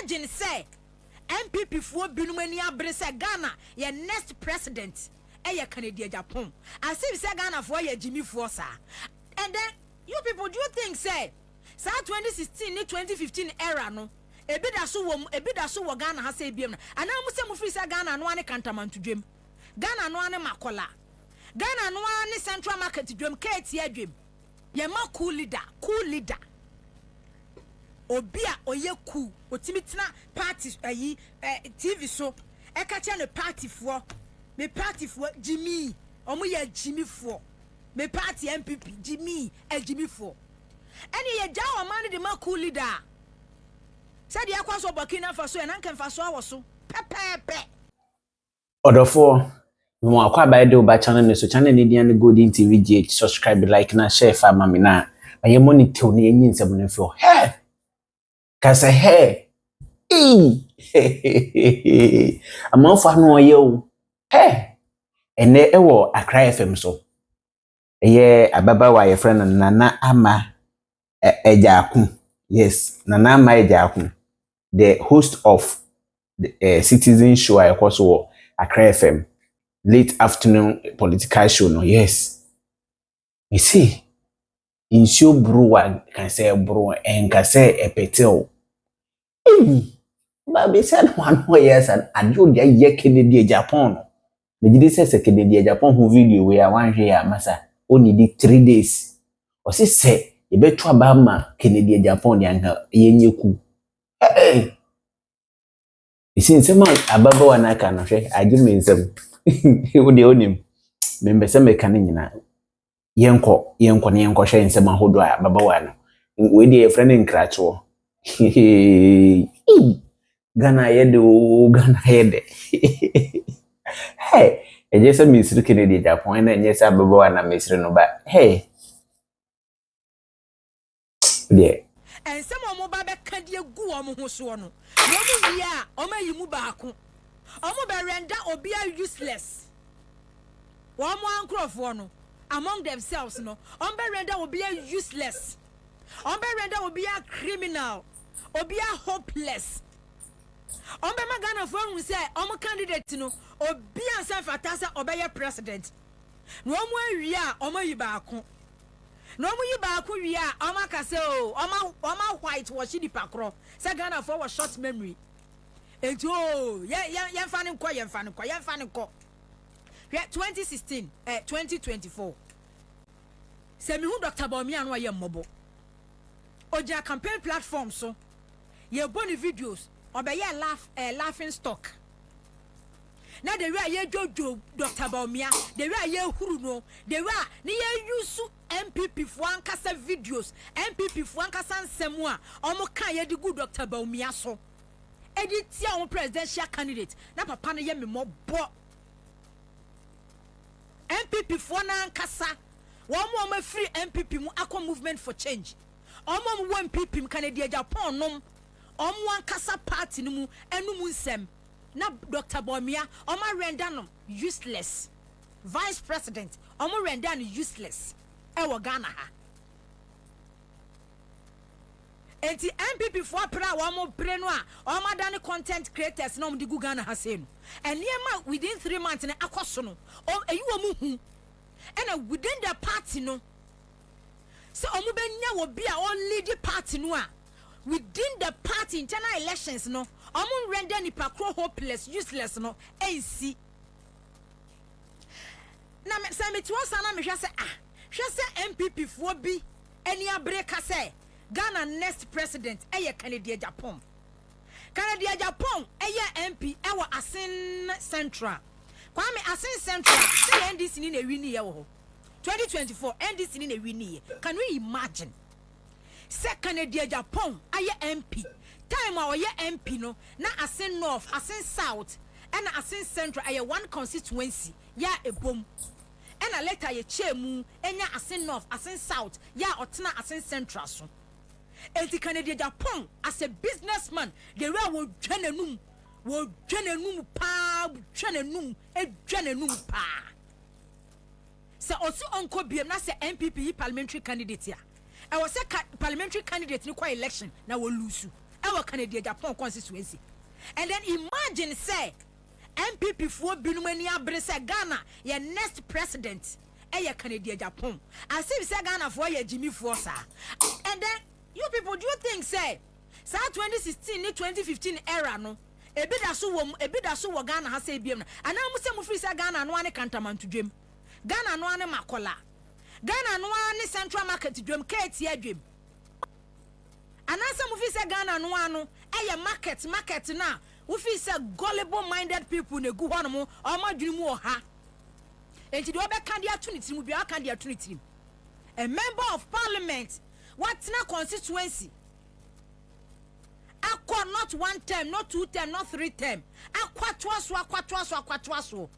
Imagine sɛ NPP foɔ binom ani abere sɛ Ghana yɛ next president ɛyɛ Kennedy Agyapong, as if sɛ Ghana foɔ yɛ gyimifoɔ saa. And then you people, do you think sɛ saa 2016 ne 2015 era no ebi da so wɔ mu, ebi da so wɔ Ghana ha sɛ ebiem no, anaa mo sɛ mo firi sɛ Ghana anoa ne Kantamanto dwam, Ghana anoa ne Makola, Ghana anoa ne Central Market dwam, Keetia dwam? Yɛma cool leader, cool leader, obi a ɔyɛ cool, otumi tena party ayi TV so ɛka kyerɛ ne partyfoɔ, me partyfoɔ gyimi, ɔmo yɛ gyimifoɔ, me party NPP gyimi, ɛgyimifoɔ. Ɛne yɛ gya ɔman no de ma cool leader a, sɛdeɛ akɔ so Burkina Faso yɛ nanka mfa so awɔ so pɛpɛɛpɛ. Ɔdɔfoɔ, mo akɔ abayɛ de woba channel no so. Channel no din ne Golden TV GH. Subscribe, like na share fa ma me na ɔyɛ monitor na yɛnyi nsɛm no mfiri hɔ. Hɛ! Kasa hɛ! Ei! Amanfoɔ ano ɔyɛ o. Hɛ! Ɛnɛ ɛwɔ Accra FM so. Ɛyɛ ababaawa a yɛfrɛ no Nana Ama Agyarko. Yes, Nana Ama Agyarko, the host of the Citizen Show a ɛkɔ so wɔ Accra FM, late afternoon political show no. Yes. Mese, nsuo boro a ka sɛ ɛboro, ɛnka sɛ ɛpɛtɛ o. Ei! Baabesa no ano ɔyɛ sa adeɛ ɔde ayɛ Kennedy Agyapong no. Megye di sɛ Kennedy Agyapong ho video wei a wanhwɛ yɛ a, masa ɔnnidi 3 days. Ɔse sɛ yɛbɛto aba ama Kennedy Agyapong deɛ, anka yɛnyɛ ku. Hey! Esi nsɛm a ababaawa no aka no, hwɛ, agye me nsɛm. Wo deɛ wonim, mempɛ sɛ meka no nyinaa. Yɛnkɔ, yɛnkɔ na yɛnkɔhwɛ nsɛm ahodoɔ a ababaawa no. Wei deɛ yɛfrɛ no nkratoɔ. Ghana ayɛ de oo, Ghana ayɛ dɛ. Hey, ɛnyɛ sɛ mesiri Kennedy Agyapong ɛna ɛnyɛ sɛ ababaawa na mesiri no ba. Hey, deɛ. Nsɛm a wɔn ba bɛka de agu wɔn ho soɔ no, na wɔn wie a, wɔn ayi mu baako, wɔn bɛ render obiara useless. Wɔn ankorɔfoɔ no among themselves no, wɔn bɛ render obiara useless, wɔn bɛ render obiara criminal, obiara hopeless. Wɔn bɛ ma Ghanafoɔ ahu sɛ wɔn candidate no, obiara nsa fata sɛ ɔbɛyɛ president. Na wɔn awie a, wɔn ayi baako, na wɔn yi baako wie a, wɔn aka sɛ o wɔn a white wash nipa korɔ sɛ Ghanafoɔ wɔ short memory, nti o yɛ yɛ yɛnfa ne nkɔ, yɛnfa ne nkɔ, yɛnfa ne nkɔ. Hwɛ, 2016 2024, sɛ mihu Dr Bawumia no, ɔyɛ mmɔbɔ. Ogyina campaign platform so, yɛbɔ ne videos, ɔbɛyɛ laughing stock. Na the way a yɛdwodwo Dr Bawumia, the way a yɛhuru no, the way a ne yɛuse NPP foɔ ankasa videos, NPP foɔ ankasa nsɛm a ɔmo ka yɛde gu Dr Bawumia so ɛde tia wɔn presidential candidate, na papa no yɛ mmɔbɔ. NPP foɔ n'ankasa, wɔn a wɔn afiri NPP mu akɔ Movement for Change, wɔn a wɔwɔ NPP mu, Kennedy Agyapong nom, wɔn ankasa party no mu ɛnum nsɛm na Dr Bawumia wɔn arender no useless. Vice president, wɔn render no useless ɛwɔ Ghana ha. Nti NPP foɔ pere a wɔn pere no a wɔn adane content creators na wɔn de gu Ghana ha sei no, nneɛma within 3 months no akɔ so no, ɛyi wɔn hu. Ɛna within the party no, sɛ wɔn bɛnya wɔ bi a ɔlead party no a, within the party internal elections no, wɔn render nipa koro hopeless, useless no ɛnsi. Na sɛ mete hɔ saa na mehwɛ sɛ, ah, hwɛ sɛ NPP foɔ bi ani abere ka sɛ Ghana next president ɛyɛ Kennedy Agyapong. Kennedy Agyapong ɛyɛ MP ɛwɔ Assin Central. Kwame, Assin Central sɛ yɛ NDC ni na ewi ni yɛ wɔ hɔ 2024, NDC ni na ewi ni yɛ. Can you imagine sɛ Kennedy Agyapong ayɛ MP, time a ɔyɛ MP no na Assin North, Assin South ɛna Assin Central ɛyɛ one constituency yɛ a ebom, ɛna later yɛ kyɛɛ mu ɛnya Assin North, Assin South, yɛ a ɔtena Assin Central so? Eti Kennedy Agyapong as a businessman, the way a wɔdwa n'anum, wɔdwa n'anum paa, dwa n'anum, edwa n'anum paa sɛ ɔsi ɔnkɔ biem na sɛ NPP yi parliamentary candidate a, ɛwɔ sɛ ka parliamentary candidate ni kɔ election na wɔlose. Ɛwɔ Kennedy Agyapong constituency. And then imagine sɛ NPP foɔ binom ani abere sɛ Ghana yɛ next president ɛyɛ Kennedy Agyapong. As if sɛ Ghana foɔ yɛ gyimifoɔ saa. And then you people, do you think sɛ saa 2016 ne 2015 era no ebi da so wɔ mu, ebi da so wɔ Ghana ha sɛ ebiem na anaa mo sɛ mo firi sɛ Ghana anoa ne Kantamanto dwam, Ghana anoa ne Makola, Ghana anoa ne Central Market dwam, Kejetia dwam, anaasɛ mo firi sɛ Ghana anoa no ɛyɛ market market na wofiri sɛ gullible minded people na egu hɔ nom, ɔmo adwene mu wɔ ha, nti deɛ ɔbɛka de ato ne tirim bi aka de ato ne tirim? A member of parliament watena constituency akɔ not one term, not two term, not three term, akɔ atoa so, akɔ atoa so, akɔ atoa so.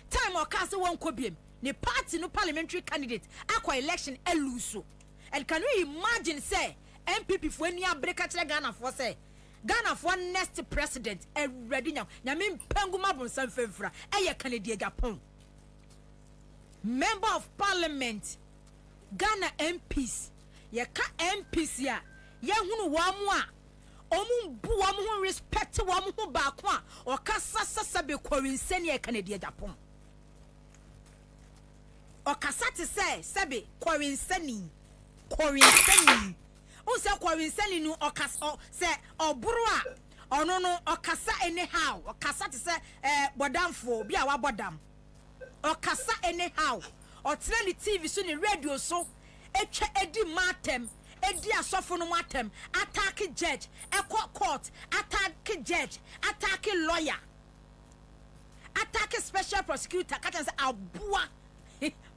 Time ɔkaa sɛ wɔnkɔ biem, ne party no parliamentary candidate akɔ election ɛlose. And can you imagine sɛ NPP foɔ ani abere ka kyerɛ Ghanafoɔ sɛ Ghanafoɔ next president, Awurade nyam Nyame mpɛnguma bonsam fɛmfira, ɛyɛ Kennedy Agyapong, member of parliament, Ghana MPs? Yɛka MPs a yɛhunu wɔn mo a wɔn bu wɔn ho, respect wɔn ho baako a ɔkasa sasa bɛ kɔrinsɛni yɛ Kennedy Agyapong. Ɔkasa te sɛ sɛbe kɔrinsɛni, kɔrinsɛni n sɛ kɔrinsɛni no ɔkasa ɔ sɛ ɔboro a ɔno no ɔkasa anyhow, ɔkasa te sɛ bɔdamfoɔ bi a wabɔ dam, ɔkasa anyhow, ɔtena ne TV so ne radio so atwa edi mma atɛm, edi asɔfo no mu atɛm, attack judge, ɛkɔ court, attack judge, attack lawyer, attack special prosecutor, kata sɛ aboa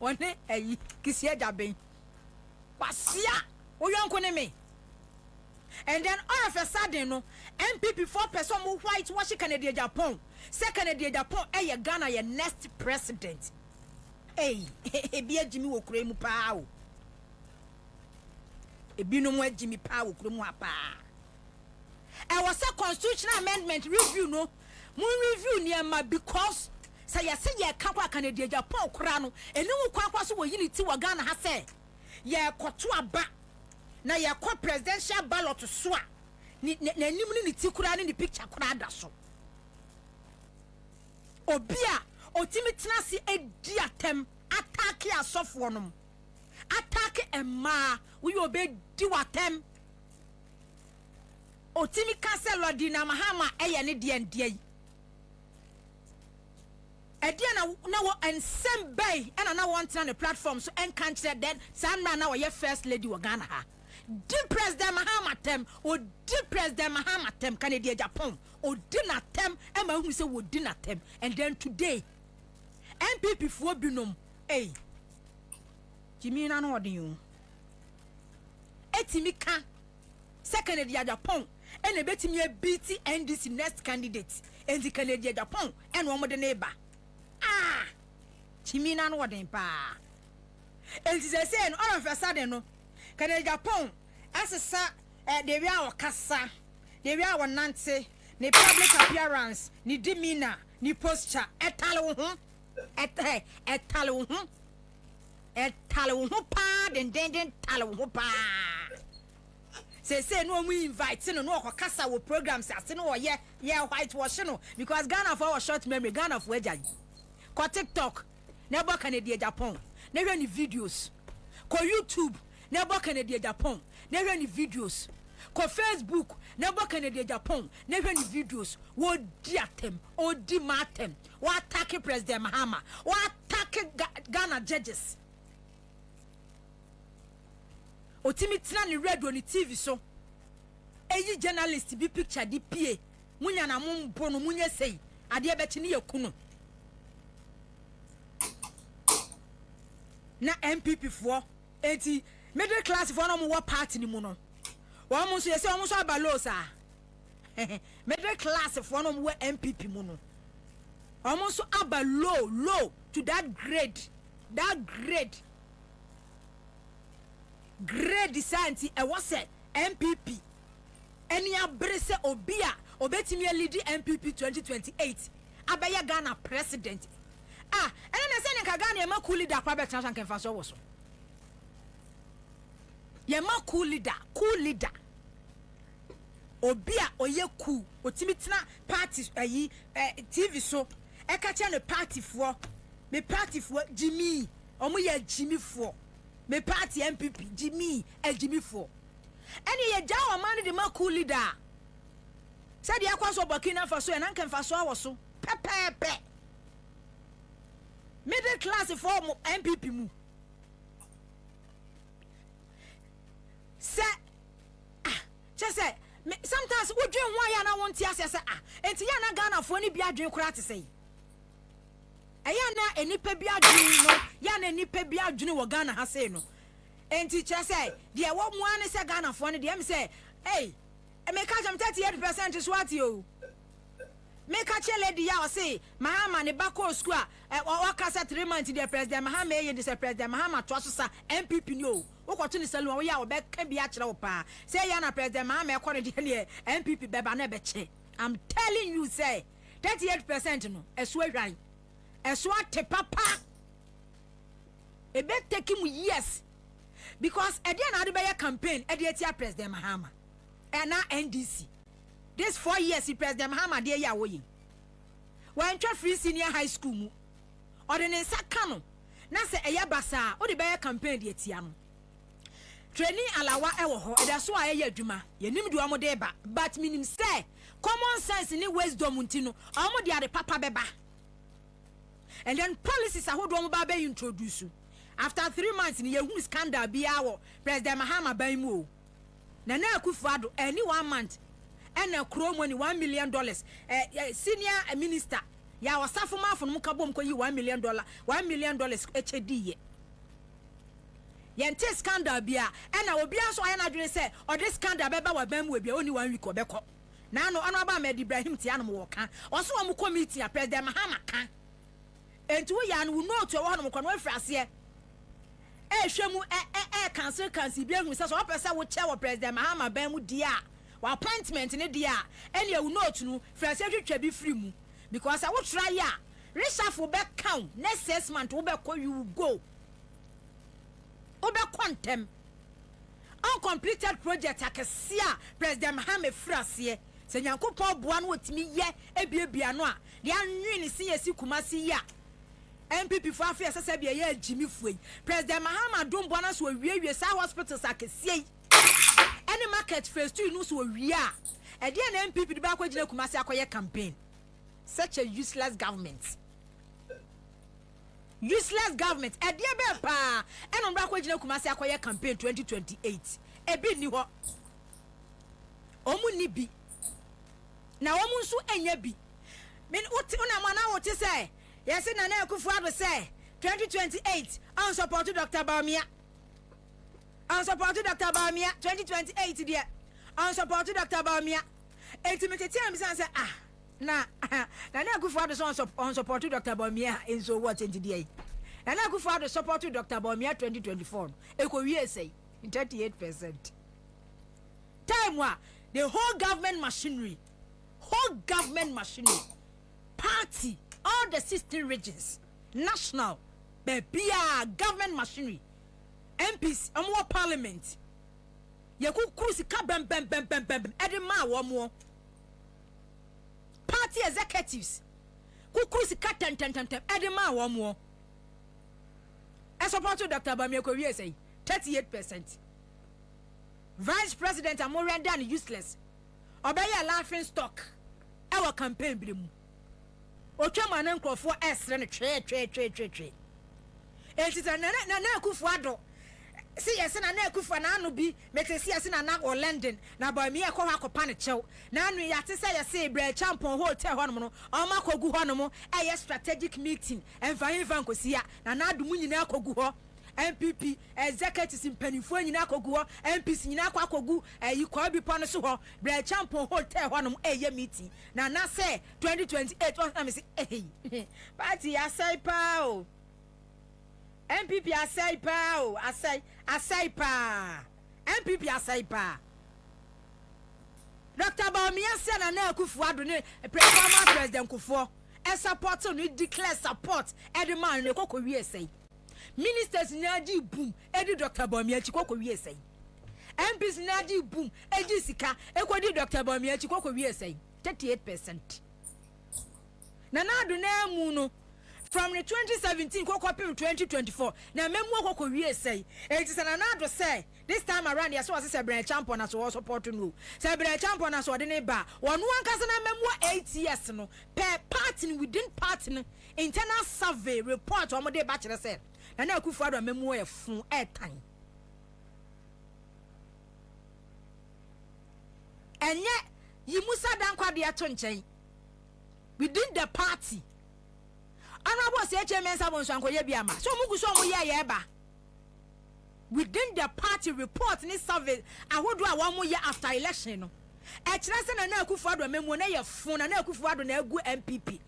wɔne ɛyi Kissi Agyebeng kwasia oyɔnko ne me. And then all of a sudden no, NPP foɔ pɛ sɛ ɔmo white wash Kennedy Agyapong sɛ Kennedy Agyapong ɛyɛ Ghana yɛ next president. Ei, ebi agyimi wɔ kuro yi mu paa o, ebinom agyimi paa wɔ kuro mu ha paa. Ɛwɔ sɛ constitutional amendment review no, mo review nneɛma, because sɛ yɛsɛ yɛka kɔ a, Kennedy Agyapong koraa no ɛni kwan kora so wɔ yi ne ti wɔ Ghana ha sɛ yɛkɔto aba na yɛkɔ presidential ballot so a, ne n'anim ne ne ti koraa ne ne picture koraa da so. Obi a otimi tena ase edi atɛm, attack asɔfoɔ nom, attack mmaa, woyɛ obedi w'atɛm, otimi ka sɛ Lordina Mahama ɛyɛ ne deɛ ndeɛ yi ɛdeɛ na wɔ nsɛm bɛyi ɛna na wɔntena ne platform so ɛnka nkyerɛ. Then saa mmerɛ na wɔyɛ first lady wɔ Ghana ha, di President Mahama tɛm, odi President Mahama tɛm, Kennedy Agyapong odi n'atɛm ɛma ehun sɛ wɔdi n'atɛm. And then today NPP foɔ binom, ɛy, jimmy na no ɔden o, etimi ka sɛ Kennedy Agyapong ɛna ebetumi ebeat NDC next candidate, nti Kennedy Agyapong ɛna wɔn de ne ba. Ah, jimmy na no ɔden paa. Nti sɛ sɛ no ɔrɔ fɛ sade no, Kennedy Agyapong ɛsesa dewi a ɔkasa, dewi a ɔnante, ne public appearance, ne demeanour, ne posture, ɛtale wo ho, ɛtɛ ɛtale wo ho, ɛtale wo ho paa dendenden, tale wo ho paa. Sese no wɔn invite no na ɔkɔ kasa wɔ programs ase no, ɔyɛ yɛ white wash no, because Ghana fo wɔ short memory. Ghana fo agya yi, kɔ TikTok na ɛbɔ Kennedy Agyapong na hwɛ ne videos, kɔ YouTube na ɛbɔ Kennedy Agyapong na hwɛ ne videos, kɔ Facebook na ɛbɔ Kennedy Agyapong na hwɛ ne videos. Wɔdi atɛm, ɔdi ma atɛm, wɔattack President Mahama, wɔattack Ghana judges. Otimi tena ne radio ne TV so eyi journalist bi picture di pie munya na mo mbo no munyɛ sei, adeɛ bɛkyi ne yɛ kunu. Na NPP foɔ eti middle class foɔ na wɔn wɔ party ne mu no, wɔn nso yɛ sɛ wɔn nso aba low saa. Middle class foɔ na wɔn wɔ NPP mu no, wɔn nso aba low low to that grade, that grade saa. Nti ɛwɔ sɛ NPP ɛni abere sɛ obi a obetumi alead NPP 2028 abɛyɛ Ghana president ah, ɛna na sɛ ne nka Ghana yɛma cool leader akora bɛtena so anka so wɔ so. Yɛma cool leader, cool leader. Obi a ɔyɛ cool, ɔtumi tena party ayi TV so ɛka kyerɛ ne partyfoɔ, me partyfoɔ gyimii, ɔmo yɛ agyimifoɔ, me party NPP gyimii, agyimifoɔ. Ɛne yɛgyaa ɔman no de ma cool leader a, sɛdeɛ ɛkɔ so Burkina Faso yɛ na nka mfasoɔ wɔ so pɛpɛɛpɛ. Middle class foɔ mo NPP mu sɛ ah kyɛ sɛ me sometimes wodwen ho ayɛ na wonte aseɛ sɛ ah, enti yɛ na Ghanafoɔ no bi adwen koraa te sɛ yi. Ɛyɛ na nipa bi adwen no, yɛ na nipa bi adwene wɔ Ghana ha sei no. Enti kyerɛ sɛ deɛ ɛwɔ mu ara ne sɛ Ghanafoɔ no deɛ ɛm sɛ ei, meka kyerɛ m 38% so ate o. Meka kyerɛ lady yi a ɔse Mahama ne ba kɔɔ sukuu a ɔka sɛ 3 months deɛ President Mahama ɛyɛ de sɛ President Mahama toa so sa NPP ni o. Wokɔto ne saloon a, woyɛ a wɔbɛka bi akyerɛ wo paa sɛ ɛyɛ na President Mahama ɛkɔ no deɛ neɛ NPP bɛba na ɛbɛkyɛ. I'm telling you sɛ 38% no ɛso ahwan, ɛso ate papa. Ebe take mu years because ɛdeɛ na ade bɛyɛ campaign ɛde atia President Mahama ɛna NDC this 4 years. President Mahama deɛ yi a wɔyɛ, wɔntwa free senior high school mu, ɔde ne nsa ka no na sɛ ɛyɛ basaa, wode bɛyɛ campaign de atia no. Training allowance ɛwɔ hɔ, ɛda so a ɛyɛ adwuma. Yɛnim deɛ ɔmo de ba, but minim sɛ common sense ne wisdom nti no ɔmo de ade papa bɛba. And then policies ahodoɔ ɔmo ba bɛ introduce after 3 months ni, yɛhu scandal biara wɔ President Mahama ban mu o. Nana Akufo Addo ɛni one month ɛna kuro mu ni $1 million ɛ ɛ senior minister yà ɔsafo maafo no mu ka bom kɔ yi $1 million, $1 million ɛkyɛ di yɛ. Yɛnte scandal bia, ɛna obiara nso ayɛ n'adwene sɛ ɔde scandal bɛba wɔ ban mu wɔ bia ɔni one week ɔbɛkɔ n'ano. Ɔno aba Ahmed Ibrahim tia no wɔ ka ɔso wɔn kɔ meeting a President Mahama ka. Nti woyɛ ano wo note ɛwɔ hɔ nom kɔ no wafiri aseɛ ɛhwɛ mu ɛ ɛ ɛ cancel cancel bi ehu sɛ ɔpɛ sɛ wokyɛ wɔ President Mahama ban mu di a wɔ appointment ne deɛ a, ɛne ewu note no firi aseɛ twitwa bi firi mu because sɛ wotra yi a, reshuffle bɛka wo next 6 months, wobɛkɔ, you will go, wobɛkɔ ntɛm. Uncompleted project akɛseɛ a President Mahama firi aseɛ sɛ Nyankopɔn boa no wɔtumi yɛ ebiebia no a, deɛ anwe ne si yɛsi Kumasi yi a NPP fo afei ɛsɛ sɛ bi ɛyɛ agyimifoɔ yi. President Mahama dom boa no so owiewie saa hospitals akɛseɛ yi ɛne market phase two no so owie a, ɛdeɛ na NPP de baakɔ gyina Kumasi akɔyɛ campaign? Such a useless government, useless government. Ɛdeɛ bɛɛ paa ɛna ɔmo akɔ gyina Kumasi akɔyɛ campaign 2028? Ebi nni hɔ, ɔmo ni bi na wɔn nso nyɛ bi. Wote wonam ana wote sɛ yɛsi Nana Akufo Addo sɛ 2028 ɔnsupport Dr Bawumia, ɔnsupport Dr Bawumia 2028 deɛ, ɔnsupport Dr Bawumia. Eti mi tete a mi san sɛ ah, na Nana Akufo Addo sɛ ɔnsupport Dr Bawumia nso wɔ twenty deɛ yi. Nana Akufo Addo support Dr Bawumia 2024 no, ekɔ wie sɛ 38% time a the whole government machinery, whole government machinery, party, all the 16 regions, national, baabia government machinery, MPs ɔmo wɔ parliament, yɛkukuru sika bɛnbɛnbɛnbɛnbɛn ɛde maa wɔn. Party executives kukuru sika tɛntɛntɛntɛn ɛde maa wɔn ɛsupport Dr Bawumia, kɔ wie sɛ 38%. Vice president a mo render no useless, ɔbɛyɛ laughing stock ɛwɔ campaign bere mu, otwa mu ana nkurɔfoɔ ɛsrɛ no twɛɛtwɛɛtwɛɛtwɛɛ. Eti sɛ Nana Akufo Addo si yɛsɛ Nana Akufo n'ano bi mete si yɛsɛ Nana wɔ London na Bawumia ɛkɔ hɔ akɔpa ne kyɛw n'ano. Yɛate sɛ yɛsɛ Brɛ Champɔn Hotel hɔnom no, ɔmo akɔgu hɔnom ɛyɛ strategic meeting ɛnfa nfa nkosi a Nana Addo mu nyinaa akɔgu hɔ. NPP executives mpanimfoɔ nyinaa akɔgu hɔ, MPs nyinaa akɔgu ɛyi kɔɔ bi pɔ no so hɔ, Brɛ Champɔn Hotel hɔnom ɛyɛ meeting. Nana sɛ 2028 ɔsɛ mi sɛ ɛhei, party asɛe paa o, NPP asɛe paa o, asɛe, asɛe paa, NPP asɛe paa. Dr Bawumia sɛ Nana Akufo Addo ne former President Kufuor ɛsupport no, declare support ɛde maa no, ɛkɔkɔ wie sɛe. Ministers nyinaa gye boom ɛdi Dr Bawumia akyi, kɔkɔ wie sɛe. MPs nyinaa gye boom, egye sika, ekodi Dr. Bawumia akyi kɔkɔ wie sɛn? 38%. Nana Addo naa mu no, from ne 2017 kɔkɔpem 2024 na mmamu akɔkɔ wie sɛn? Eti sɛ Nana Addo sɛ this time around yɛsɛ wɔsɛ sɛ Bryan Acheampong na so wɔ support no o, sɛ Bryan Acheampong na so ɔde ne ba, wɔn ankasa na mmamu 8 years no per party no, within party no internal survey report wɔn de ba kyerɛ sɛ Nana Akufo Addo mmamu yɛ fun ɛɛtan. Ɛnyɛ yi Musa Dankwa deɛ to nkyɛn, within the party, Honourable Osei Kyei Mensah Bonsu ankɔyɛ bi ama so ɔmo gu so ɔmo yɛ yɛ ba. Within the party report ne survey ahodoɔ a wɔn yɛ after election no, ɛkyerɛ sɛ Nana Akufo Addo amamuo na yɛ fo. Nana Akufo Addo na egu NPP,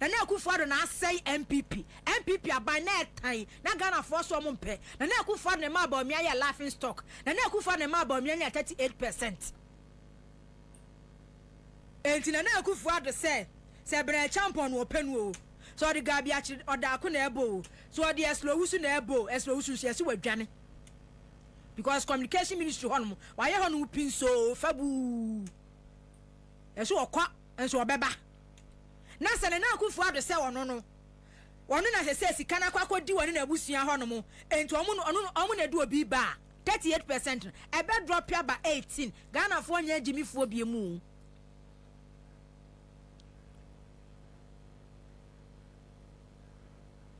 Nana Akufo Addo na asɛe NPP, NPP aban na ɛtan na Ghanafoɔ so ɔmo mpɛ. Nana Akufo Addo na ɛma Bawumia yɛ laughing stock. Nana Akufo Addo na ɛma Bawumia yɛ 38%. Enti Nana Akufo Addo sɛ Bryan Acheampong no ɔpɛ no o, sɛ ɔde Gabby Otchere Darko na ɛbɔ o, sɛ ɔde Ursula Owusu na ɛbɔ o, Ursula Owusu nso yɛsi wadwane because Communication Ministry hɔnom wayɛ hɔnom pinsoo fabuu, ɛso ɔkɔ nso ɔbɛba. Na sɛ Nana Akufo Addo sɛ ɔno no ɔno na sɛ sika no akɔ akɔdi wɔne n'abusua hɔnom, nti ɔmo ɔno ɔmo na ɛde obi ba a, 38% no ɛbɛ drop aba 18. Ghanafoɔ nyɛ gyimifoɔ bie mu.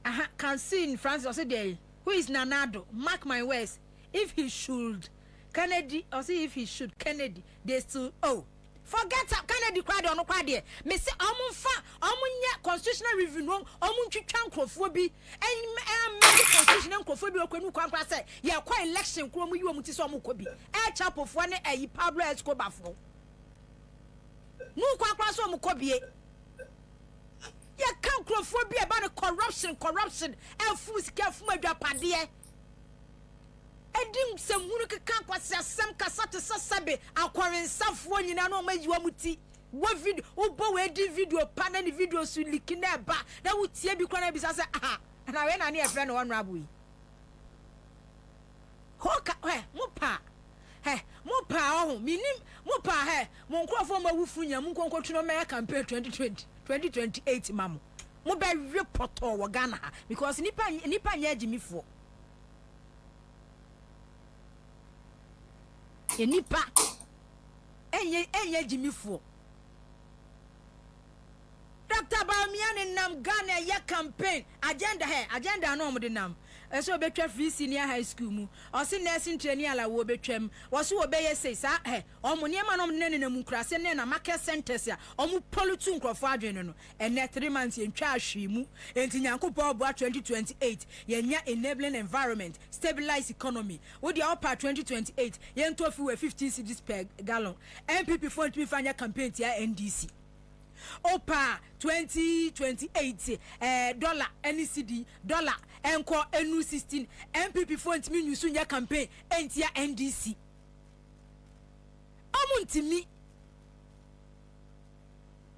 Aha Kansin Francis ɔsɛ deɛ, who is Nana Addo? Mark my words, if he should Kennedy, ɔsɛ if he should Kennedy, they still, oh, forget am. Kennedy kora deɛ, ɔno kora deɛ, mesi ɔmo nfa ɔmo nyɛ constitutional review no, ɔmo ntwitwa nkurɔfoɔ bi ɛmɛdi constitution, nkurɔfoɔ bi okɔ nu kwan kora sɛ yɛkɔ election kuro mu yi wɔn ti sɛ ɔmo kɔ bi El Chapofoɔ ne ɛyi Pablo Escobarfoɔ nu kwan kora sɛ ɔmo kɔ bie. Yɛka nkurɔfoɔ bi a ɛba no corruption, corruption, ɛfum sika, ɛfum adwapadeɛ, ɛdi nsɛmhunu, keka nkwasiasɛm, kasa te sɛ sɛbe akɔrensafoɔ nyinaa na wɔn ayi wɔn ti wɔ video. Wobɔ wɔ edi video pa na ne video so leak na ɛba na wotie bi kora na ebisa sɛ, aha na wei na ne yɛfrɛ no honourable yi hɔ ka hɛ. Mo pa hɛ, mo pa ɔho minim mo pa hɛ, mo nkurɔfoɔ mo awufu nyina mo nkonkotu no mɛyɛ campaign 2020 2028 ma mo, mo bɛwe pɔtɔɔ wɔ Ghana ha because nipa nipa nyɛ agyimifoɔ, nipa ɛnyɛ agyimifoɔ. Dr Bawumia ne nam Ghana ɛyɛ campaign agenda hɛ, agenda no ɔmo de nam ɛsɛ ɔbɛtwa free senior high school mu, ɔsi nursing training alawo ɔbɛtwam, wɔsi wɔbɛyɛ sei saa hɛ. Ɔmo nneɛma na ɔmo de nenam nkurase ne na market centers a ɔmo pollute nkurɔfoɔ adwene no. Ɛnɛ 3 months yɛntwa ahwee mu. Nti Nyankopɔn ɔboa, 2028 yɛnya enabling environment, stabilize economy. Wodi a ɔpa 2028 yɛntɔ fuel 15 cedis per gallon, NPP foɔ ntumi fa nyɛ campaign tia NDC. Opa 2028 dollar ɛne cedi, dollar ɛnkɔ enu 16, NPP foɔ ntumi nyusu nyɛ campaign ɛntia NDC. Ɔmo ntumi.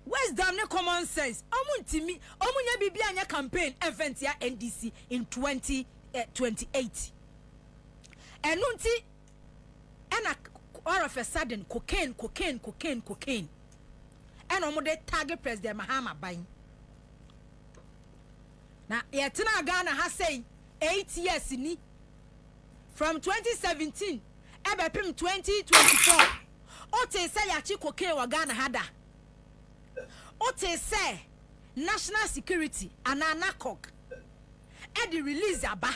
Wisdom ne common sense, ɔmo ntumi, ɔmo nyɛ biribi anyɛ campaign ɛnfɛ ntia NDC in 2028. Ɛno nti ɛna all of a sudden cocaine, cocaine, cocaine, cocaine ɛna ɔmo de target President Mahama ban. Na yɛtena Ghana ha sɛyi 8 years ni, from 2017 ɛbɛpem 2024, wote sɛ yɛakye cocaine wɔ Ghana ha da? Wote sɛ National Security anaa NACOC ɛde release aba,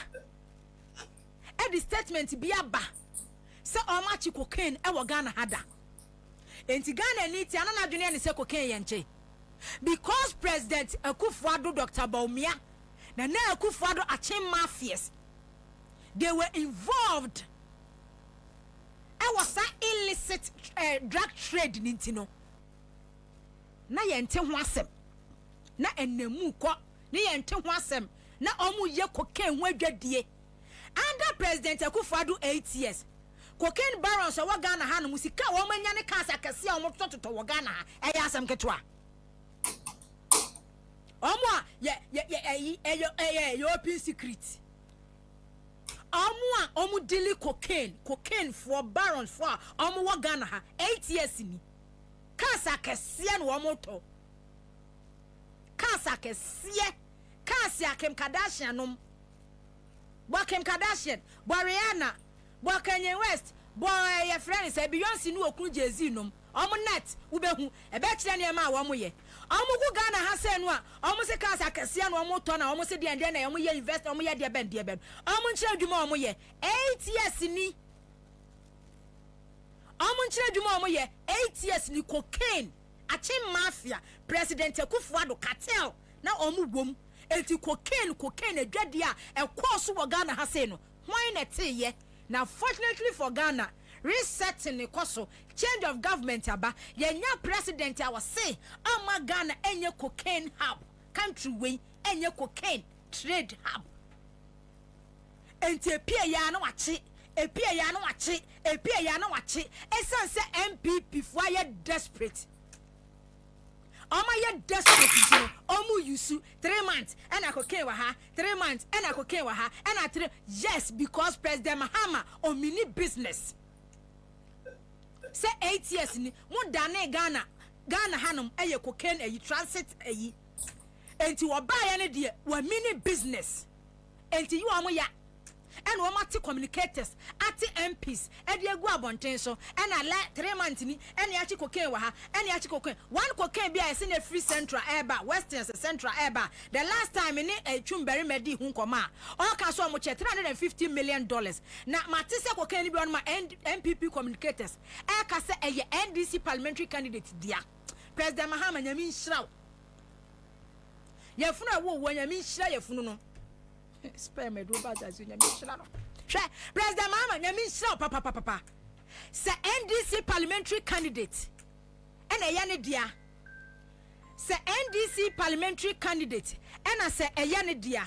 ɛde statement bi aba sɛ ɔmo akye cocaine ɛwɔ Ghana ha da? Nti Ghana ni ti ano n'adwene yɛ ne sɛ cocaine yɛ nkyɛn because President Akufo-Addo, Dr Bawumia, Nana Akufo-Addo akye mafias, they were involved ɛwɔ saa illicit drug trade ne nti no na yɛnte ho asɛm na ɛnamu kɔ ne yɛnte ho asɛm na ɔmo yɛ cocaine ho adwadie under President Akufo-Addo 8 years. Cocaine barons ɛwɔ Ghana ha nom, sika a wɔn anya ne cars akɛseɛ a wɔn totɔtotɔ wɔ Ghana ha, ɛyɛ asɛm ketewa. Wɔn a yɛ yɛ yɛ ɛyi ɛyɛ ɛyɛ ɛyɛ open secret. Ɔmo a ɔmo deal cocaine, cocaine foɔ, barons foɔ a ɔmo wɔ Ghana ha, 8 years ni, cars akɛseɛ na wɔn tɔ, cars akɛseɛ, cars a Kim Kardashian nom bɔ, Kim Kardashian bɔ, Rihanna bɔ, Kanye West bɔ, ɛyɛ frɛ ne sɛ Beyonce ne okunu Jay-Z nom. Ɔmo net wobɛhu ɛbɛkyerɛ nneɛma a wɔn yɛ. Ɔmo gu Ghana ha sɛ no a, ɔmo se cars akɛseɛ na ɔmo tɔ, na ɔmo se deɛ deɛ na ɔmo yɛ invest, ɔmo yɛ deɛ bɛn deɛ bɛn. Ɔmo nkyerɛ adwuma a ɔmo yɛ 8 years ni. Ɔmo nkyerɛ adwuma a ɔmo yɛ 8 years ni. Cocaine akye mafia, President Akufo-Addo cartel na ɔmo wom. Eti cocaine adwadeɛ a ɛkɔɔ so wɔ Ghana ha sei no, hwan na ɛteeɛ? Na fortunately for Ghana, resetting ne kɔ so, change of government aba, yɛnya president a wɔse ama Ghana ɛnyɛ cocaine hub, country wei ɛnyɛ cocaine trade hub. Nti epie ya na wakye, epie ya na wakye, epie ya na wakye. Esan sɛ NPP fo ayɛ desperate, ɔmo ayɛ desperate nti no, ɔmo use 3 months ɛna cocaine wɔ ha, 3 months ɛna cocaine wɔ ha, ɛna three yes, because President Mahama omini business sɛ 8 years ni mo dane Ghana hanom ɛyɛ cocaine ɛyi transit ɛyi. Nti wɔbaayɛ no deɛ, wɔmini business. Nti yi wɔn ya ɛna wɔn ate communicators, ate MPs ɛde egu abɔnten so, ɛna lɛ 3 months ni ɛna yɛakye cocaine wɔ ha, ɛna yɛakye cocaine. One cocaine bi a yɛsɛ na efiri central ɛɛba, western sɛ central ɛɛba. The last time ne etwum barima di ho nkɔmɔ a ɔka so, ɔmo kyɛ $350 million. Na mate sɛ cocaine bi wɔn ma NPP communicators ɛɛka sɛ ɛyɛ NDC parliamentary candidate dea. President Mahama, Nyame nhyira wo. Yɛfunu a ɛwɔ wɔ, Nyame nhyira yɛfunu no, sperm ɛdo ba asase, Nyame nhyira no. Hwɛ, President Mahama, Nyame nhyira wo papapapa. Sɛ NDC parliamentary candidate ɛna ɛyɛ ne dea, sɛ NDC parliamentary candidate ɛna sɛ ɛyɛ ne dea,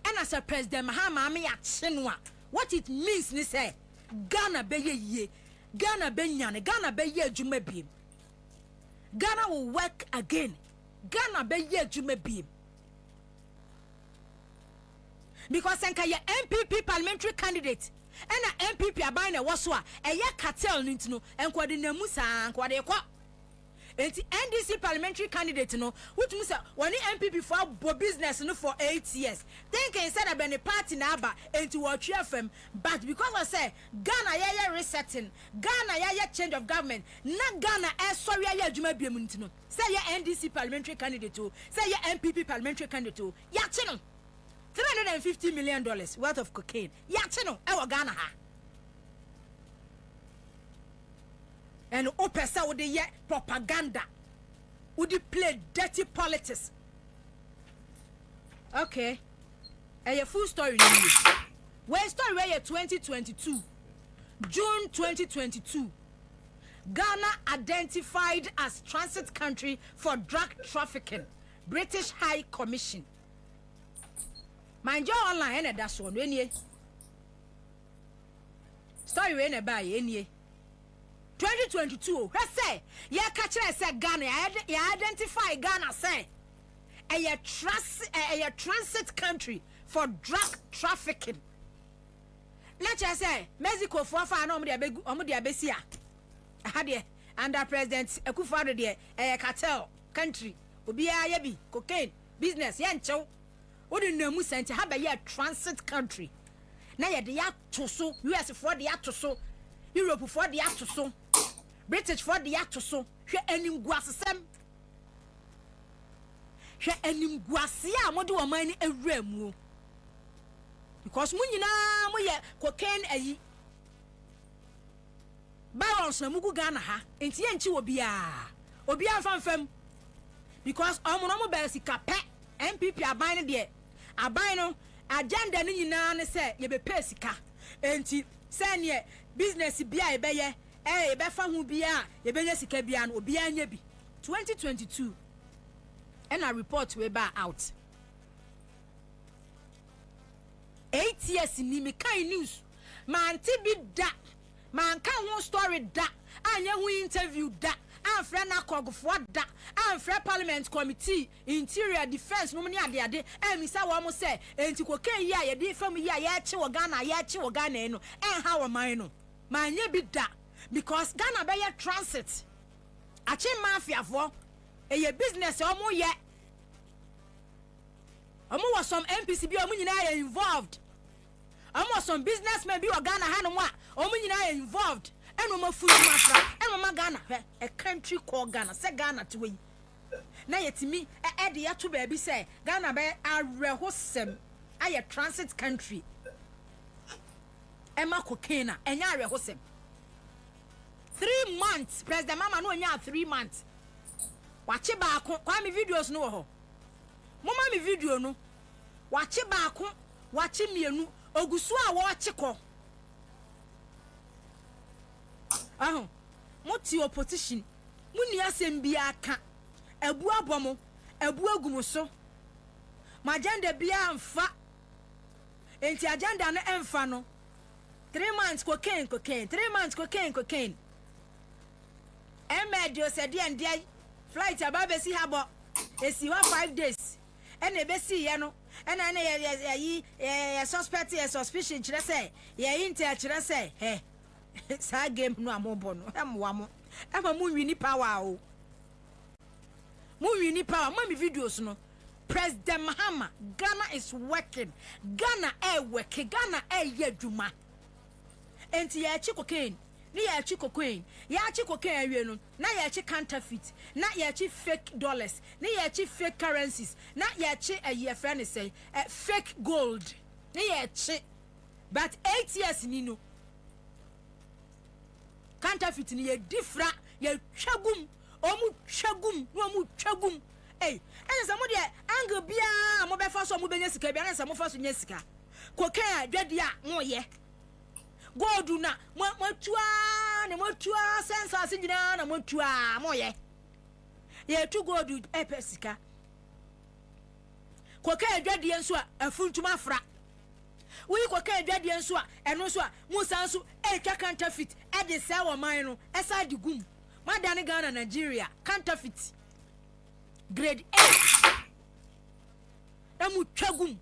ɛna sɛ President Mahama ame yɛakye no a, what it means ni sɛ Ghana bɛyɛ yie, Ghana bɛnyane, Ghana bɛyɛ adwuma biem, Ghana will work again, Ghana bɛyɛ adwuma biem, because nka yɛ NPP parliamentary candidate ɛna NPP aban na ɛwɔ so a, ɛyɛ cartel no nti no, nkɔde namu saa nkɔde kɔ. Nti NDC parliamentary candidate no, wotumi sɛ wɔne NPP fo abɔ business no for 8 years, thinking sɛ na bɛne party na aba nti wɔtwe afam. But because of sɛ Ghana yɛyɛ resetting, Ghana yɛyɛ change of government, na Ghana ɛsɔre ayɛ adwuma biem nti no, sɛ yɛ NDC parliamentary candidate o, sɛ yɛ NPP parliamentary candidate o, yɛakye no. $350 million worth of cocaine, yɛakye no ɛwɔ Ghana ha. Ɛno wopɛ sɛ wode yɛ propaganda, wode play dirty politics. Okay, ɛyɛ full story no yie. Wei story wei yɛ 2022, June 2022. Ghana identified as transit country for drug trafficking, British High Commission. Manjɔ online ɛna ɛda soɔ no. Enie story wei na ɛbaa yɛ enie 2022 o. Hwɛ sɛ yɛka kyerɛ sɛ Ghana yɛ identify Ghana sɛ ɛyɛ transit country for drug trafficking, na kyerɛ sɛ Mexico foɔ fa na ɔmo de abɛsi a aha deɛ, under President Akufo-Addo deɛ, ɛyɛ cartel country, obiara yɛ bi cocaine business, yɛ nkyɛw wode namu sɛ nti ha bɛyɛ transit country na yɛde ato so. US foɔ de ato so, Europe foɔ de ato so, British foɔ de ato so. Hwɛ animguasesɛm, hwɛ animguase a mode ɔman no awura mu, because mo nyinaa moyɛ cocaine ayi barons na mugu Ghana ha. Nti yɛnkyi wɔ biara, obiara nfa nfam, because ɔmo no ɔmo bɛɛ sika pɛ. NPP aban no deɛ, aban no agenda no nyinaa ne sɛ yɛbɛpɛ sika. Nti sɛneɛ business bi a yɛbɛyɛ yɛbɛfa ho bia a yɛbɛnya sika bia no, obiara nyɛ bi. 2022 ɛna report wei ba out. 8 years ni mekan news mante bi da, manka ho story da, anyɛ ho interview da. Amfrɛ NACOG foɔ da, amfrɛ Parliament Committee, Interior, Defence nom ne adeade ammisa wɔn sɛ, enti cocaine yi a yɛde fa mu yi a yɛrekye wɔ Ghana a yɛrekye wɔ Ghana yi no ɛnha ɔman no? Manyɛ bi da because Ghana bɛyɛ transit. Akye mafia foɔ, ɛyɛ business a wɔyɛ. Wɔn wɔ some MPs bi a wɔn nyinaa yɛ involved. Wɔn wɔ some business men bi wɔ Ghana hanom a wɔn nyinaa yɛ involved. Ɛna wɔn afu ntoma afra. Ɛna wɔn ama Ghana hwɛ a country called Ghana sɛ Ghana te hɔ yi. Na yɛtumi ɛde yɛto baabi sɛ Ghana bɛyɛ awerɛhosɛm ayɛ transit country ɛma cocaine a ɛnyɛ awerɛhosɛm. 3 months President Mahama no onyaa 3 months wakye baako. Kwame, videos no wɔ hɔ, moma me video no. Wakye baako, wakye mmienu, ogu so a wɔrekye kɔ. Ɔho mo te opposition, mo ni asɛm biara ka, abu abɔ mo, abu agu mo so. Mo agenda biara nfa, nti agenda no ɛnfa no. 3 months cocaine, cocaine, 3 months cocaine, cocaine. Ɛmɛ di osɛ deɛ ndeɛ flight aba abɛsi ha bɔ esi hɔ 5 days ɛna ebesi yɛ no ɛna yɛ yɛ yɛyi yɛ yɛ suspect, yɛ suspicion kyerɛ sɛ yɛ intel kyerɛ sɛ hɛ saa game no a mo bɔ no ɛmoa mo, ɛma mo nwi ni power o, mo nwi ni power. Mo mi videos no. President Mahama, Ghana is working. Ghana ɛ work, Ghana ɛyɛ adwuma. Nti yɛakyi cocaine ne yɛakyi cocaine, yɛakyi cocaine awie no, na yɛakyi counterfeit, na yɛakyi fake dollars, ne yɛakyi fake currencies, na yɛakyi ɛyi ɛfrɛ ne sɛ ɛ fake gold ne yɛakyi. But 8 years ni no, counterfeit ni yɛdi fra, yɛtwa gum, ɔmo twa gum na ɔmo twa gum. Ɛy ɛna sɛ mo deɛ angle biara mo bɛfa so a mo bɛnya sika biara, ɛna sɛ mo fa so nya sika cocaine a dwadi a mo yɛ gold na mo mo atua na mo atua sɛ nsaase nyinaa na mo atua mo yɛ yɛtu gold ɛpɛ sika. Cocaine adwadeɛ nso a afuntum afra woyi cocaine adwadeɛ nso a ɛno nso a mo san so ɛretwa counterfeit ɛde sɛ wɔ man no ɛsa de gum. Mo adane Ghana Nigeria counterfeit grade A na mo twa gum.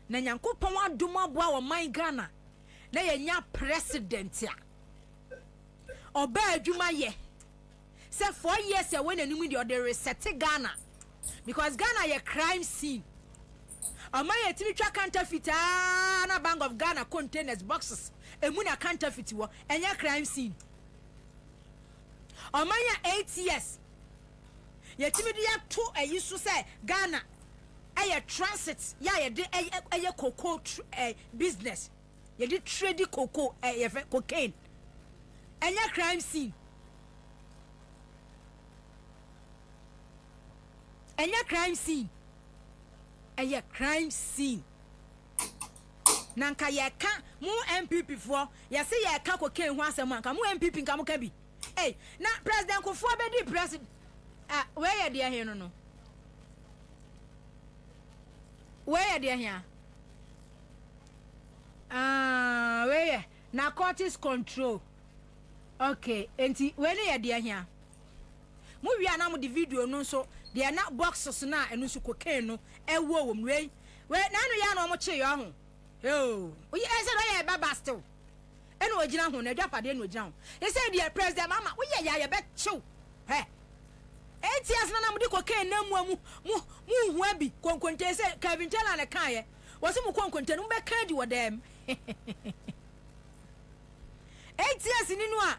Na Nyankopɔn adom aboa wɔ man Ghana na yɛnya president a ɔbaa adwuma yɛ sɛ 4 years a ɛwɔ n'anim deɛ ɔde reset Ghana, because Ghana yɛ crime scene. Ɔman yɛ timi twa counterfeit aa na Bank of Ghana containers, boxes emu na counterfeit wɔ, ɛnyɛ crime scene? Ɔman yɛ 8 years yɛtumi de yɛato ɛyi so sɛ Ghana ɛyɛ transit yɛ a yɛde ɛyɛ cocoa business, yɛde trade cocoa, ɛyɛ fɛ cocaine, ɛnyɛ crime scene? Ɛnyɛ crime scene? Ɛyɛ crime scene. Na nka yɛka mo NPP foɔ yɛsɛ yɛka cocaine ho asɛm a, nka mo NPP nka mo ka bi. Ei, na President Kufuor bɛdi president ah, wei yɛ deɛ he no, wei yɛ deɛ hea? Ah, wei yɛ narcotics control. Okay, nti wei ne yɛ deɛ hea? Mo wie a na mo de video no nso deɛ na boxes no a ɛno nso cocaine no ɛwɔ wɔ mu. Wei n'ano yɛ na ɔmo kye yɛ ɔho yoo oyi ɛsɛ dɛ ɔyɛ baba still ɛna ogyina ho na adwapadeɛ na ogyina ho ɛsɛ deɛ President Mahama woyɛ yɛ a yɛbɛkyew hɛ. 8 years na mo de cocaine na mu a mu mu nhua bi konkonte sɛ Kevin Taylor na kaayɛ wɔsi mo konkonte no mo bɛka di wɔ dɛm. 8 years ni no a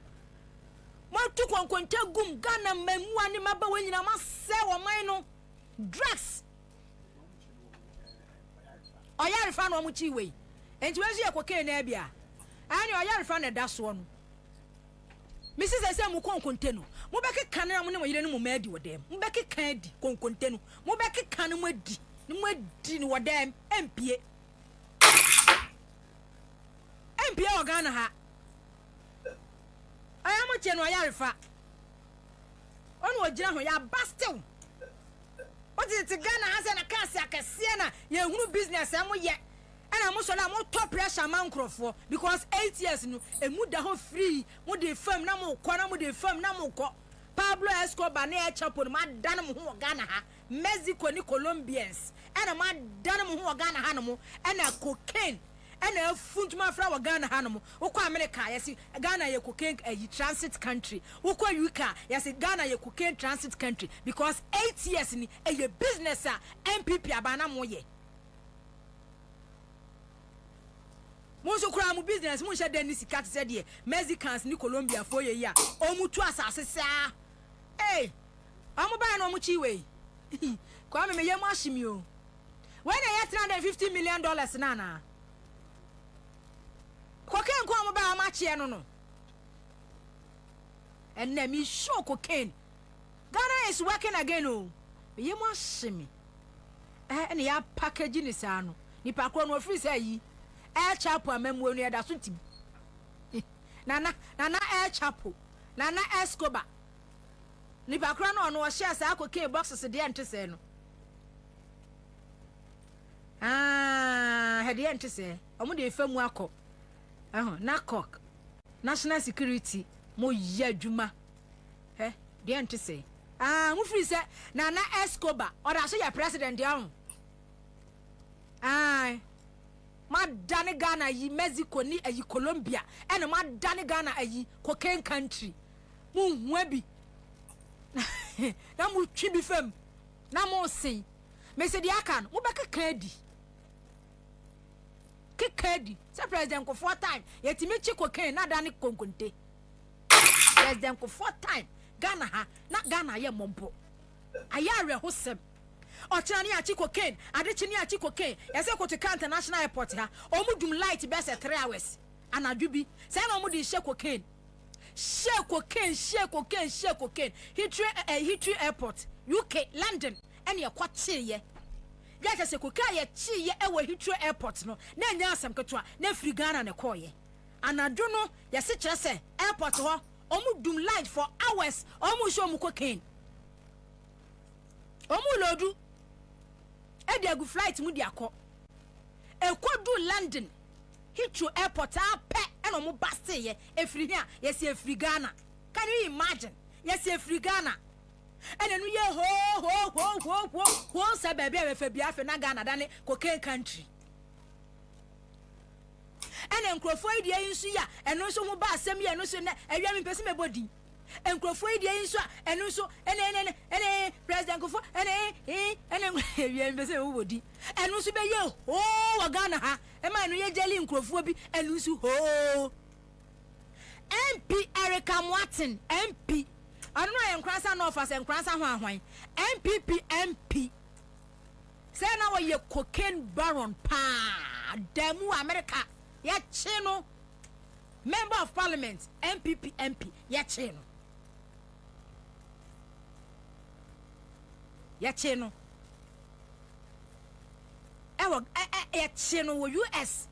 moatu konkonte gum Ghana, mmamua ne mmabaawa nyinaa moasɛ wɔn man no drugs. Ɔyarefa na ɔmo kyi wei, nti wei nso yɛ cocaine na bi a ɛne ɔyarefa na ɛda soɔ no. Mesi sɛ mo konkonte no mobɛkeka no na mo ne mo yere ne mo mma adi wɔ dɛm. Mobɛkeka adi konkonte no, mobɛkeka no, mo adi no, mo adi no wɔ dɛm. Ɛmpie, ɛmpie wɔ Ghana ha. Ɛyɛ mo kyɛ no ɔyarefa ɔna ogyina ho yɛaba still wotete Ghana ha sɛ na cars akɛseɛ na yɛhunu business a moyɛ ɛna Ɛna mo sɔre a mo tɔ pressure ma nkorɔfoɔ because 8 years no emu da hɔ free. Mo de fam na mo kɔ, na mo de fam na mo kɔ. Pablo Escobar ne El Chapo no, mo adane mo ho wɔ Ghana ha. Mexico ne Colombians ɛna mo adane mo ho wɔ Ghana ha no mo, ɛna cocaine ɛna afuntuma afra wɔ Ghana ha no mo. Wokɔ America, yɛsi Ghana yɛ cocaine ɛyi transit country. Wokɔ UK a, yɛsi Ghana yɛ cocaine transit country because 8 years ni ɛyɛ business a NPP aban na mo yɛ. Mo nso koraa mo business mo nhyɛ dan ne sika te sɛ deɛ Mexicans ne Colombiafoɔ yɛ yi a ɔmo tu asase saa. Ee, ɔmo baa na ɔmo kyi wei. Kwame, me yɛ mo ahye mi o. Wei na ɛyɛ $350 million na ana cocaine ko a ɔmo baa ɔmo akyeɛ no. Ɛnna mi show cocaine, Ghana is working again o. Me yɛ mo ahye mi. Ɛna yɛ package ne saa no, nipa korɔ no ofiri sɛ yi El Chapo amamuo no yɛda so tim. Nana El Chapo, Nana Escobar, nipa korɔ no, ɔno ɔhyɛ saa cocaine boxes deɛ nte sɛ no. Aa, hɛdeɛ nte sɛ ɔmo de efa mu akɔ ɛho. NACOC, national security, mo yɛ adwuma ɛ deɛ nte sɛ. Aa, mo firi sɛ Nana Escobar ɔda so yɛ president ɛho. Aa, madane Ghana yi Mexico ne ayi Colombia, ɛna madane Ghana ayi cocaine country. Mo nhua bi na mo twi bi fam na mo sen mesi deɛ aka no, mobɛkeka adi, keka adi sɛ President Kufuor time yɛtumi kyi cocaine na adane konkonte. President Kufuor time, Ghana ha na Ghana ayɛ mmɔbɔ, ayɛ awerɛhosɛm. Ɔkyena ne akyi cocaine, adekye ne akyi cocaine. Yɛsɛ Kotoka International Airport ha, ɔmo dum light bɛsɛ 3 hours anadwo bi sɛ na ɔmo de hyɛ cocaine, hyɛ cocaine, hyɛ cocaine, hyɛ cocaine. Heathrow ɛ Heathrow Airport, UK, London, ɛne ɛkɔ kyeeyɛ yɛ kyɛ sɛ cocaine a yɛkyeeyɛ ɛwɔ Heathrow Airport no na ɛnyɛ asɛm ketewa, na efiri Ghana na ɛkɔɔyɛ. Anadwo no yɛsi kyerɛ sɛ airport hɔ ɔmo dum light for hours, ɔmo hyɛ ɔmo cocaine, ɔmo load ɛde agu flight mu de akɔ. Ekodu London Heathrow Airport apɛ ɛna ɔmo bust yɛ. Efiri hia? Yɛsi efiri Ghana. Can you imagine? Yɛsi efiri Ghana, ɛna no yɛ hoo hoo hoo hoo hoo hoo sɛ baabi a bɛfɛ bi afɛ na Ghana dane cocaine country. Ɛna nkurɔfoɔ yi deɛ yi nso yi a ɛno nso ho ba asɛm yi, ɛno nso nɛ ɛwia mi mpɛ sɛ mɛbɔ din. Nkurɔfoɔ yi deɛ yi nso a ɛno nso ɛne ɛne ɛne President Kufuor ɛne ɛne ɛne ɛwia mi mpɛ sɛ mɛbɔ din. Ɛno nso bɛyɛ hoo wɔ Ghana ha, ɛma ɛno yɛ gyɛli nkurɔfoɔ bi. Ɛno nso hoo. MP Eric Amoaten, MP, ɔno no ayɛ Nkoransa na ɔfa sɛ Nkoransa ho ahwan. NPP MP sɛ na wɔyɛ cocaine baron paa damu wɔ America. Yɛkye no, member of parliament, NPP MP. Yɛkye no, yɛkye no ɛwɔ ɛ ɛ yɛkye no wɔ US.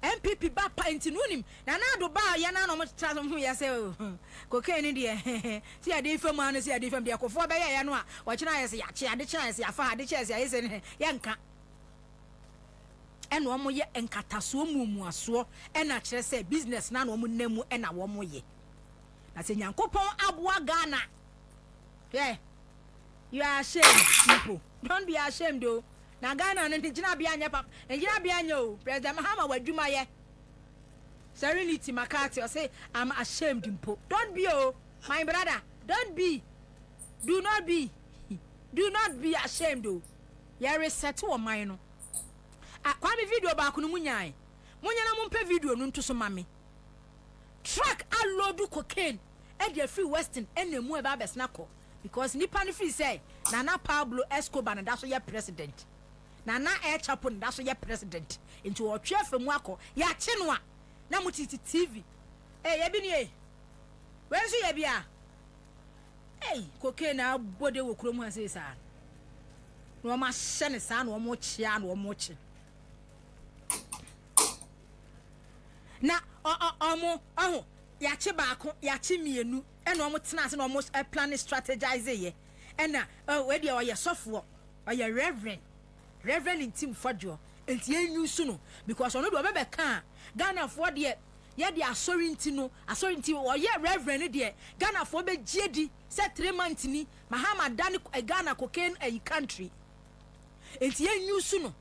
NPP ba pa nti no nim na Ado ba yɛ na ɔmo tra so ho yɛ sɛ cocaine no deɛ si yɛde fam ano, si yɛde fam deɛ kofoɔ bɛyɛ yɛ no a, wɔkyerɛ ayɛ sɛ yɛakye ade, kyerɛ ayɛ sɛ yɛafa ade, kyerɛ sɛ yɛayɛ sɛ yɛnka. Ɛna ɔmo yɛ nkatasoɔ muamuasoɔ, ɛna kyerɛ sɛ business na na ɔmo nam mu ɛna wɔn yɛ. Na sɛ Nyankopɔn aboa Ghana, hwɛ, you are ashamed people, don't be ashamed o. Na Ghana no ne gyinabea nyɛ papa, ne gyinabea nyɛ o. President Mahama wɔ adwuma yɛ. Serenity McCarthy ɔsɛ, "I'm ashamed mpo." Don't be o, my brother, don't be, do not be, do not be ashamed o. Yɛ reset wɔ man no. Ah, Kwame, video baako no mu nyae, mo nyina mo mpɛ video no nto so ma me. Truck a load cocaine ɛde afiri western ɛna mu ɛbɛ abɛsena kɔ because nipa no firi sɛ Nana Pablo Escobar na da so yɛ president, Nana El Chapo na da so yɛ president, nti ɔtwe afa mu akɔ. Yɛakye no a na mo tete TV ee yɛbi nie. Wei nso yɛ bi a ei cocaine na abɔ de wɔ kurom ha sei saa na wɔn ahyɛ ne saa na wɔn kyea na wɔn kye na ɔ ɔ ɔmo ɔho. Yɛakye baako, yɛakye mmienu, ɛna wɔn tena ase na wɔn plan strategize yɛ. Ɛna ɔ wei deɛ ɔyɛ sɔfoɔ, ɔyɛ reverend, Reverend Ntim Fordjour. Nti yɛn use no because ɔno deɛ ɔbɛbɛka a, Ghanafoɔ deɛ, yɛde asɔre nti no, asɔre nti ɔyɛ reverend no deɛ, Ghanafoɔ bɛgye di sɛ 3 months ni Mahama da ne Ghana cocaine ɛyi country. Nti yɛn use no,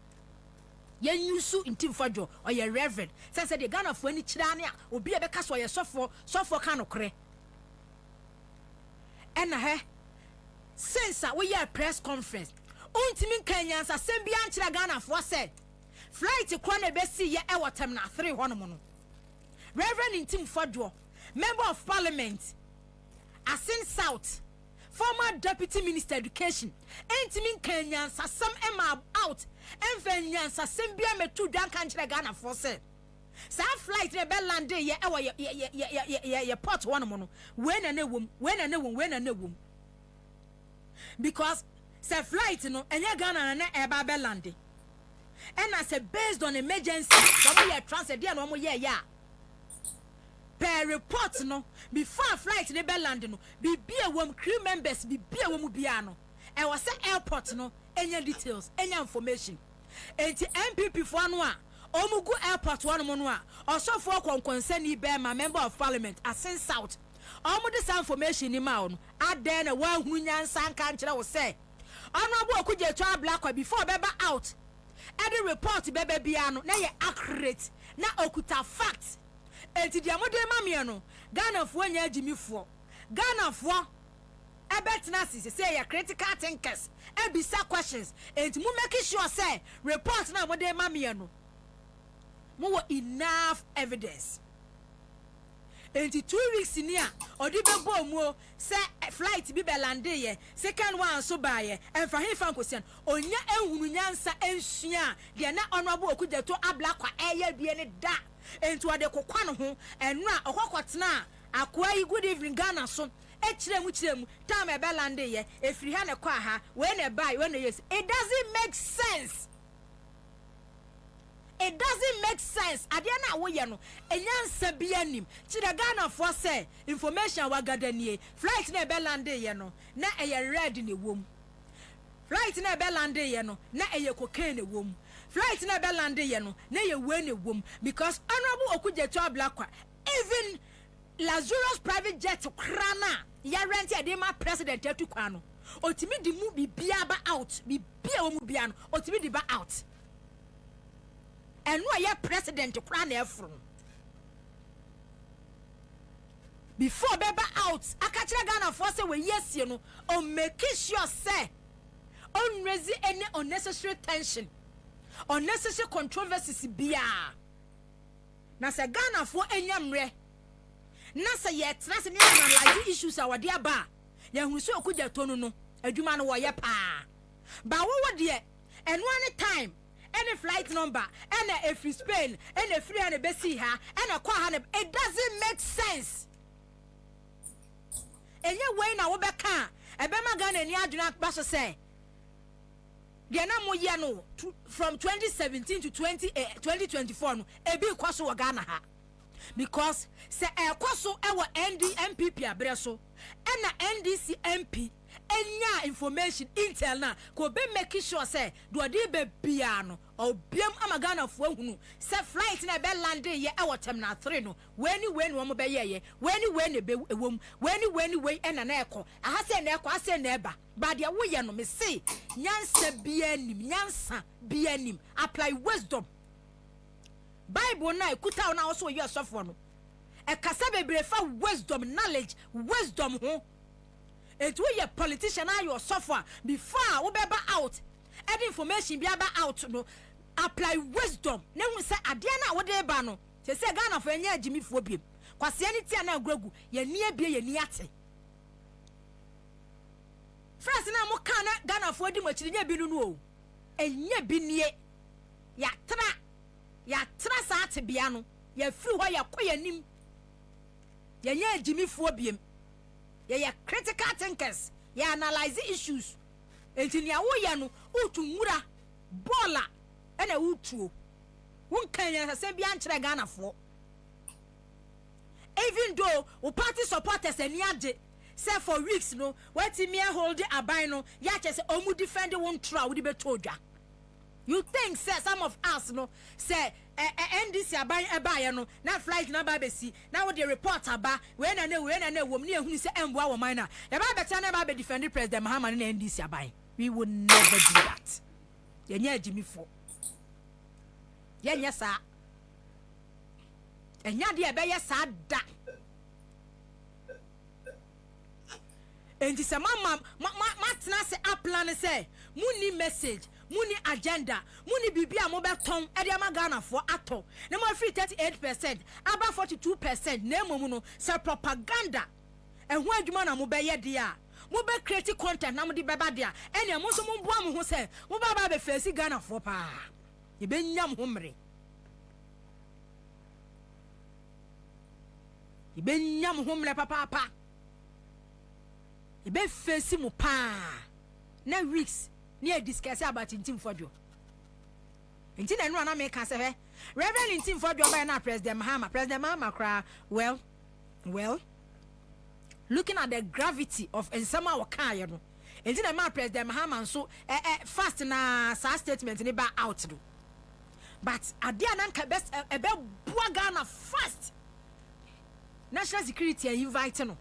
yɛn use Ntim Fordjour, ɔyɛ reverend, sɛ deɛ Ghanafoɔ ani kyerɛ ne a obi a bɛka so ɔyɛ sɔfoɔ, sɔfoɔ ka nokorɛ. Ɛna hɛ, since a woyɛ press conference, wontumi nka nyansasɛm bi ankyerɛ Ghanafoɔ sɛ flight korɔ na ɛbɛsi yɛ ɛwɔ Terminal 3 hɔnom no, Reverend Ntim Fordjour, Member of Parliament, Assin South, former Deputy Minister Education, ɛntumi nka nyansasɛm ɛma out, ɛmfa nyansasɛm bi amɛto dwa nka nkyerɛ Ghanafoɔ sɛ saa flight na ɛbɛ land yɛ ɛwɔ yɛ port hɔnom no, wei na ne wɔm, wei na ne wɔm, wei na ne wɔm, because sɛ flight no ɛnyɛ Ghana na na ɛba abɛ land, ɛna sɛ based on emergency wɔn yɛ transfer deɛ na wɔn yɛ yɛ a, per report no, before flight ne bɛ land no, biribi a wɔm, crew members, biribi a wɔm biara no, ɛwɔ sɛ airport no ɛnya details, ɛnya information. Eti NPP foɔ no a wɔn gu airport hɔnom no a, ɔsɔfoɔ kɔnkɔnsɛni bɛrima, Member of Parliament, Assin South, wɔn de saa information ni ma wɔn adan na wɔahunu nyansa nka nkyerɛ wo sɛ Honourable Okudzeto Ablakwa, before ɔbɛba out ɛde report bɛbɛ biara no, na yɛ accurate na okuta fact. Eti deɛ mo de ma meɛ no, Ghanafoɔ nyɛ agyimifoɔ. Ghanafoɔ ɛbɛtena ase sɛ yɛ critical thinkers, ɛbisa questions. Eti mo make sure sɛ report na mo de ma meɛ no, mo wɔ enough evidence. Nti 2 weeks ni a ɔde bɛbɔ mu o sɛ flight bi bɛ land yɛ, second one nso baayɛ, ɛnfa he fa nkosia no, onya ehunu nyansa nsua deɛ na Honourable Okudzeto Ablakwa ɛyɛ bie ne da. Nti ɔde kokwa ne ho ɛno a ɔkɔkɔtena akoa yi Good Evening Ghana so, ekyirɛ mu kyerɛ mu time ɛbɛ land yɛ, efiri ha na ɛkɔ aha, wei na ɛbaa, wei na ɛyɛ. It doesn't make sense, it doesn't make sense. Adeɛ no a woyɛ no, ɛnyansa bi anim. Kyerɛ Ghanafoɔ sɛ information a wagada nie, flight na ɛbɛ land yɛ no na ɛyɛ red na ɛwɔ mu, flight na ɛbɛ land yɛ no na ɛyɛ cocaine na ɛwɔ mu, flight na ɛbɛ land yɛ no na ɛyɛ wei na ɛwɔ mu, because Honourable Okudzeto Ablakwa, even luxurious private jet kora na yɛrent yɛde ma president atu kwan no, otumi di mu biribiara ba out, biribiara wɔ mu biara no, otumi di ba out. Ɛno a yɛ president kora na ɛforo no, before bɛba out aka kyerɛ Ghanafoɔ sɛ wɔyi asie no, ɔmake sure sɛ ɔnraise any unnecessary tension, unnecessary controversies biara. Na sɛ Ghanafoɔ anya mmerɛ na sɛ yɛtena sɛ ne analyse issues a wɔde aba a, yɛhunu sɛ Okudzeto no adwuma no wɔyɛ paa ba. Wowɔ deɛ, ɛnoa ne time ɛne flight number, ɛna efiri Spain, ɛna efiri ha na ebesi ha, ɛna kɔ ha na it doesn't make sense. Ɛnyɛ wei na wobɛka a ɛbɛma Ghana ani adwene aba so sɛ deɛ na moyɛ no from 2017 to 20 eh, 2024 no, ebi kɔ so wɔ Ghana ha, because sɛ ɛkɔ so ɛwɔ ND NPP abrɛ so, ɛna NDC MP enya information intel na kò bɛ make sure sɛ deɛ ɔde bɛ biara no, ɔbiam ama Ghanafoɔ ahunu sɛ flight na ɛbɛ land yɛ ɛwɔ Terminal 3 no, wei ni wei ni wɔn bɛyɛ yɛ, wei ni wei na ɛbɛ ɛwɔ mu, wei ni wei ni wei ɛna na ɛkɔ aha, sɛ na ɛkɔ asɛ na ɛba ba. Deɛ woyɛ no, me se nyansa bia nim, nyansa bia nim. Apply wisdom. Bible na ekuta wo na wɔso wɔyɛ ɔsɔfoɔ no, ɛkasa bebree fa wisdom, knowledge, wisdom ho. Nti woyɛ politician ayɛ ɔsɔfo a, before a wobɛba out ɛde information bi aba out no, apply wisdom na ehu sɛ adeɛ no a wode ba no sɛ Ghanafoɔ ɛnyɛ agyimifoɔ biem. Kwasia ne tia na aguragu yɛni abie, yɛni ate. First na mo kaa na Ghanafoɔ di mo akyiri, nyɛ bi no no o, ɛnyɛ bi nie. Yɛatra, yɛatra saa tebea no, yɛfiri hɔ, yɛkɔ yɛnim, yɛnyɛ agyimifoɔ biem, yɛyɛ critical thinkers, yɛ analyse issues. Nti nea woyɛ no, wotu nwura bɔɔla ɛna wotuo, wonka nyansasɛm bi ankyerɛ Ghanafoɔ, even though wo party supporters ani agye sɛ for weeks no watumi ahold aban no, yɛakyɛ sɛ ɔmu defend wo ntoro a wode bɛtɔ odwa. You think sɛ some of us no, sɛ ɛ ɛ NDC aban ɛbaeɛ no na flight no aba abɛsi na wode report aba, wei na na wei na na ɛwɔ mu, ne yɛhunu sɛ ɛmboa wɔ man no a, yɛba abɛtena na yɛba abɛdefend President Mahama ne na NDC aban? We will never do that. Yɛnyɛ agyimifoɔ, yɛnyɛ saa. Ɛnyɛ adeɛ ɛbɛyɛ saa da. Enti sɛ mama ma ma matena ase aplan sɛ munni message, munni agenda, munni biribi a mobɛtɔn de ama Ghanafoɔ atɔ na moafiri 38% aba 42%, na mmom no sɛ propaganda ɛho adwuma na mobɛyɛ deɛ a, mobɛ create content na mode bɛba deɛ a, ɛnneɛ mo nso momboa mo ho sɛ mobɛba abɛfeesi Ghanafoɔ paa. Yɛbɛnya mo ho mmere. Yɛbɛnya mo ho mmerɛ papaapa. Yɛbɛfeesi mo paa na weeks ne yɛ discuss about Ntim Fodwo. Nti na ɛno a na meka sɛ, hwɛ, Reverend Ntim Fodwo ɔbaeɛ na President Mahama koraa, well, looking at the gravity of nsɛm a wɔkaeɛ no, nti na ɛmaa President Mahama nso ɛ ɛ fast na saa statement ne ba out no. But adeɛ a na nka ɛbɛboa Ghana fast, national security a invite no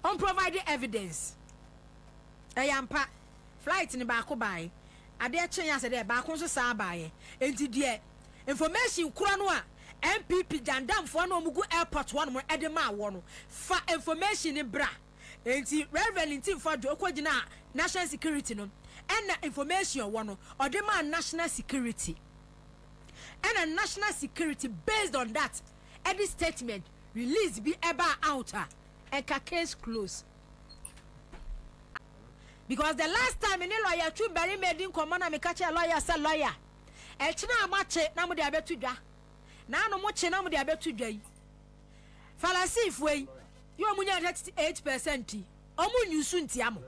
on provide evidence. Ɛyɛ ampa flight ne baako baeɛ, adeɛ kyɛn asɛ dɛ baako nso saa baeɛ. Nti deɛ information kura no a NPP gyandamfoɔ no a wɔn gu airport hɔ nom ɛde maa wɔ no, fa information ne bra. Nti Reverend Ntim Fordjour okɔ gyina national security no, ɛna information wɔ no ɔde maa national security, ɛna national security based on that ɛde statement release bi ɛba out a, ɛka case close. Because the last time ne lawyer Twum Barima di nkɔmmɔ na meka kyerɛ lawyer sɛ, lawyer, ɛkyena a moakye na mode abɛto dwa na ano mokye na mode abɛto dwa yi, Falasifoɔ yi yɛ ɔmo nya 38% yi, ɔmo nyusu ntia mo.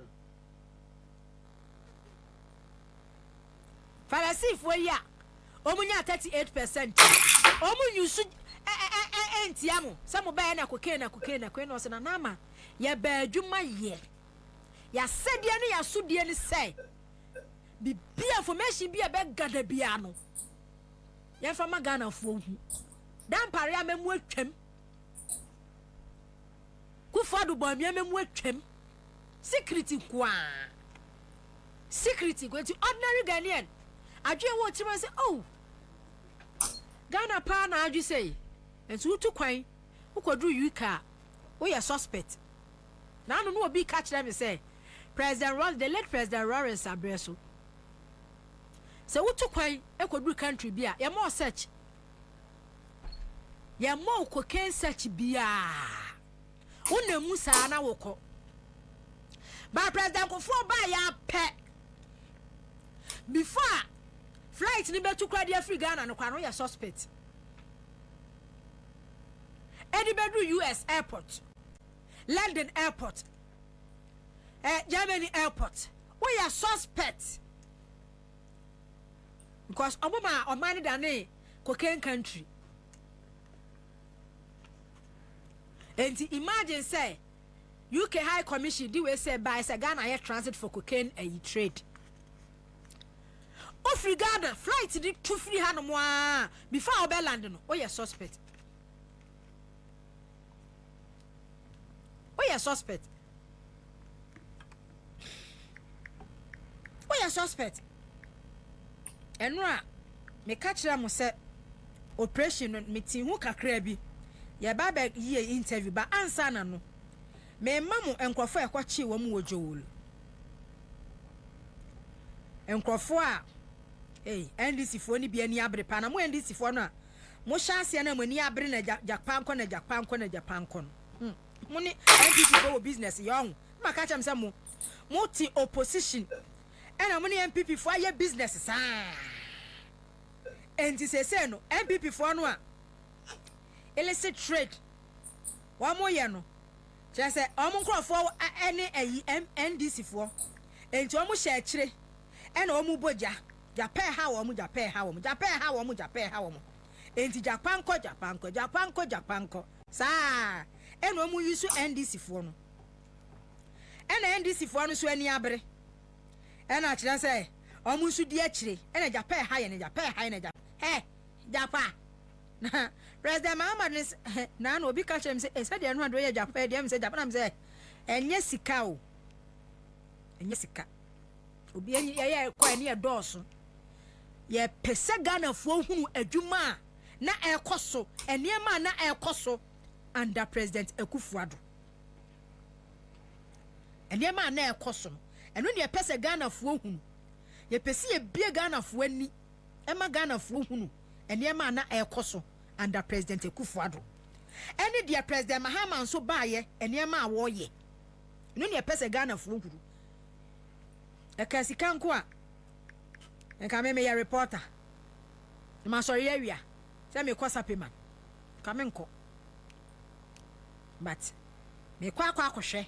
Falasifoɔ yi a ɔmo nya 38%, ɔmo nyusu ɛ ɛ ɛ ɛ ntia mo sɛ mo bɛyɛ na cocaine na cocaine na cocaine. Na ɔsɛ na nama yɛbɛ adwuma yɛ yɛasɛdeɛ ne yɛasodie ne sɛ bibia information bi a ɛbɛgada biara no, yɛmfa ma Ghanafoɔ hu. Dampare amamu atwam, Kufuor bɔ amamu atwam, security nkoaa, security nkoaa. Nti ordinary Ghanaian adwene wɔ tirim sɛ, oh, Ghana paa na adwe sɛ nti wotu kwan wokɔduru UK a, woyɛ suspect. Na ano no obi ka kyerɛ me sɛ President Ross, the late President Lawrence abrɛ so, sɛ wotu kwan kɔduru country bi a, yɛma search, yɛma wo cocaine search biaa, wonam mu saa na wokɔ. Ba President Kufuor baa yɛ apɛ, before a flight ni bɛtu kora de afiri Ghana no kora no, woyɛ suspect. Ɛde bɛduru US airport, London airport, Germany airport, woyɛ suspect, because ɔmo ma ɔman no dane cocaine country. Nti imagine sɛ UK High Commission di wei sɛ baa sɛ Ghana yɛ transit for cocaine ayi trade. Ofiri Ghana flight di tu firi hanom aa, before a ɔbɛ land no, woyɛ suspect, woyɛ suspect, woyɛ suspect. Ɛno a meka kyerɛ mo sɛ operation no, mete ho kakra bi, yɛba bɛ yie interview ba ansa na no mema mo nkurɔfoɔ a ɛkɔkyee wɔn wɔ Dzorwulu, nkurɔfoɔ a ee NDC foɔ no bi ani abere paa. Na mo NDC foɔ no a mohyɛ aseɛ na mo ani abere na Jakpa nkɔ na Jakpa nkɔ na Jakpa nkɔ no, mo ne NPP foɔ wɔ business yɛ ɔho. Ma ka kyerɛ m sɛ mo te opposition ɛna mo ne NPP foɔ ayɛ business saa. Nti seesei no NPP foɔ no a illicit trade wɔn mo yɛ no, kyerɛ sɛ wɔn nkurɔfoɔ ɛne ɛyi NDC foɔ, nti wɔn hyɛ akyire ɛna wɔn bɔ gya. Jakpa ɛha wɔn, Jakpa ɛha wɔn, Jakpa ɛha wɔn, Jakpa ɛha wɔn. Nti Jakpa nkɔ, Jakpa nkɔ, Jakpa nkɔ, Jakpa nkɔ saa ɛna wɔn yi so NDC foɔ no, ɛna NDC foɔ no so ani abere ɛna kyerɛ sɛ Ɔmo nso di akyire ɛna Jakpa ɛha yɛ no, Jakpa ɛha yɛ no, Jakpa ɛ Jakpa na President Mahama ne sɛ na na obi ka kyerɛ mi sɛ ɛ sɛdeɛ ɛno ado yɛ Jakpa deɛ mi sɛ Jakpa na mi sɛ ɛnyɛ sika o, ɛnyɛ sika. Obi enyi yɛyɛ kɔ ɛne yɛ dɔɔso. Yɛpɛ sɛ Ghanafoɔ hunu adwuma a na ɛrekɔ so, nneɛma a na ɛrekɔ so under President Akufo-Addo, nneɛma a na ɛrekɔ so no, ɛno ne yɛpɛ sɛ Ghanafoɔ hunu. Yɛpɛ sɛ yɛbie Ghanafoɔ ani ɛma Ghanafoɔ hunu nneɛma a na ɛrekɔ so under President Akufo-Addo ɛne deɛ President Mahama nso baayɛ, nneɛma a wɔreyɛ. Ɛno ne yɛpɛ sɛ Ghanafoɔ hunu. Ɛka sika nko a, nka me meyɛ reporter na masɔre awia sɛ mekɔ Sapeiman, nka menkɔ, but mekɔ akɔhwɛ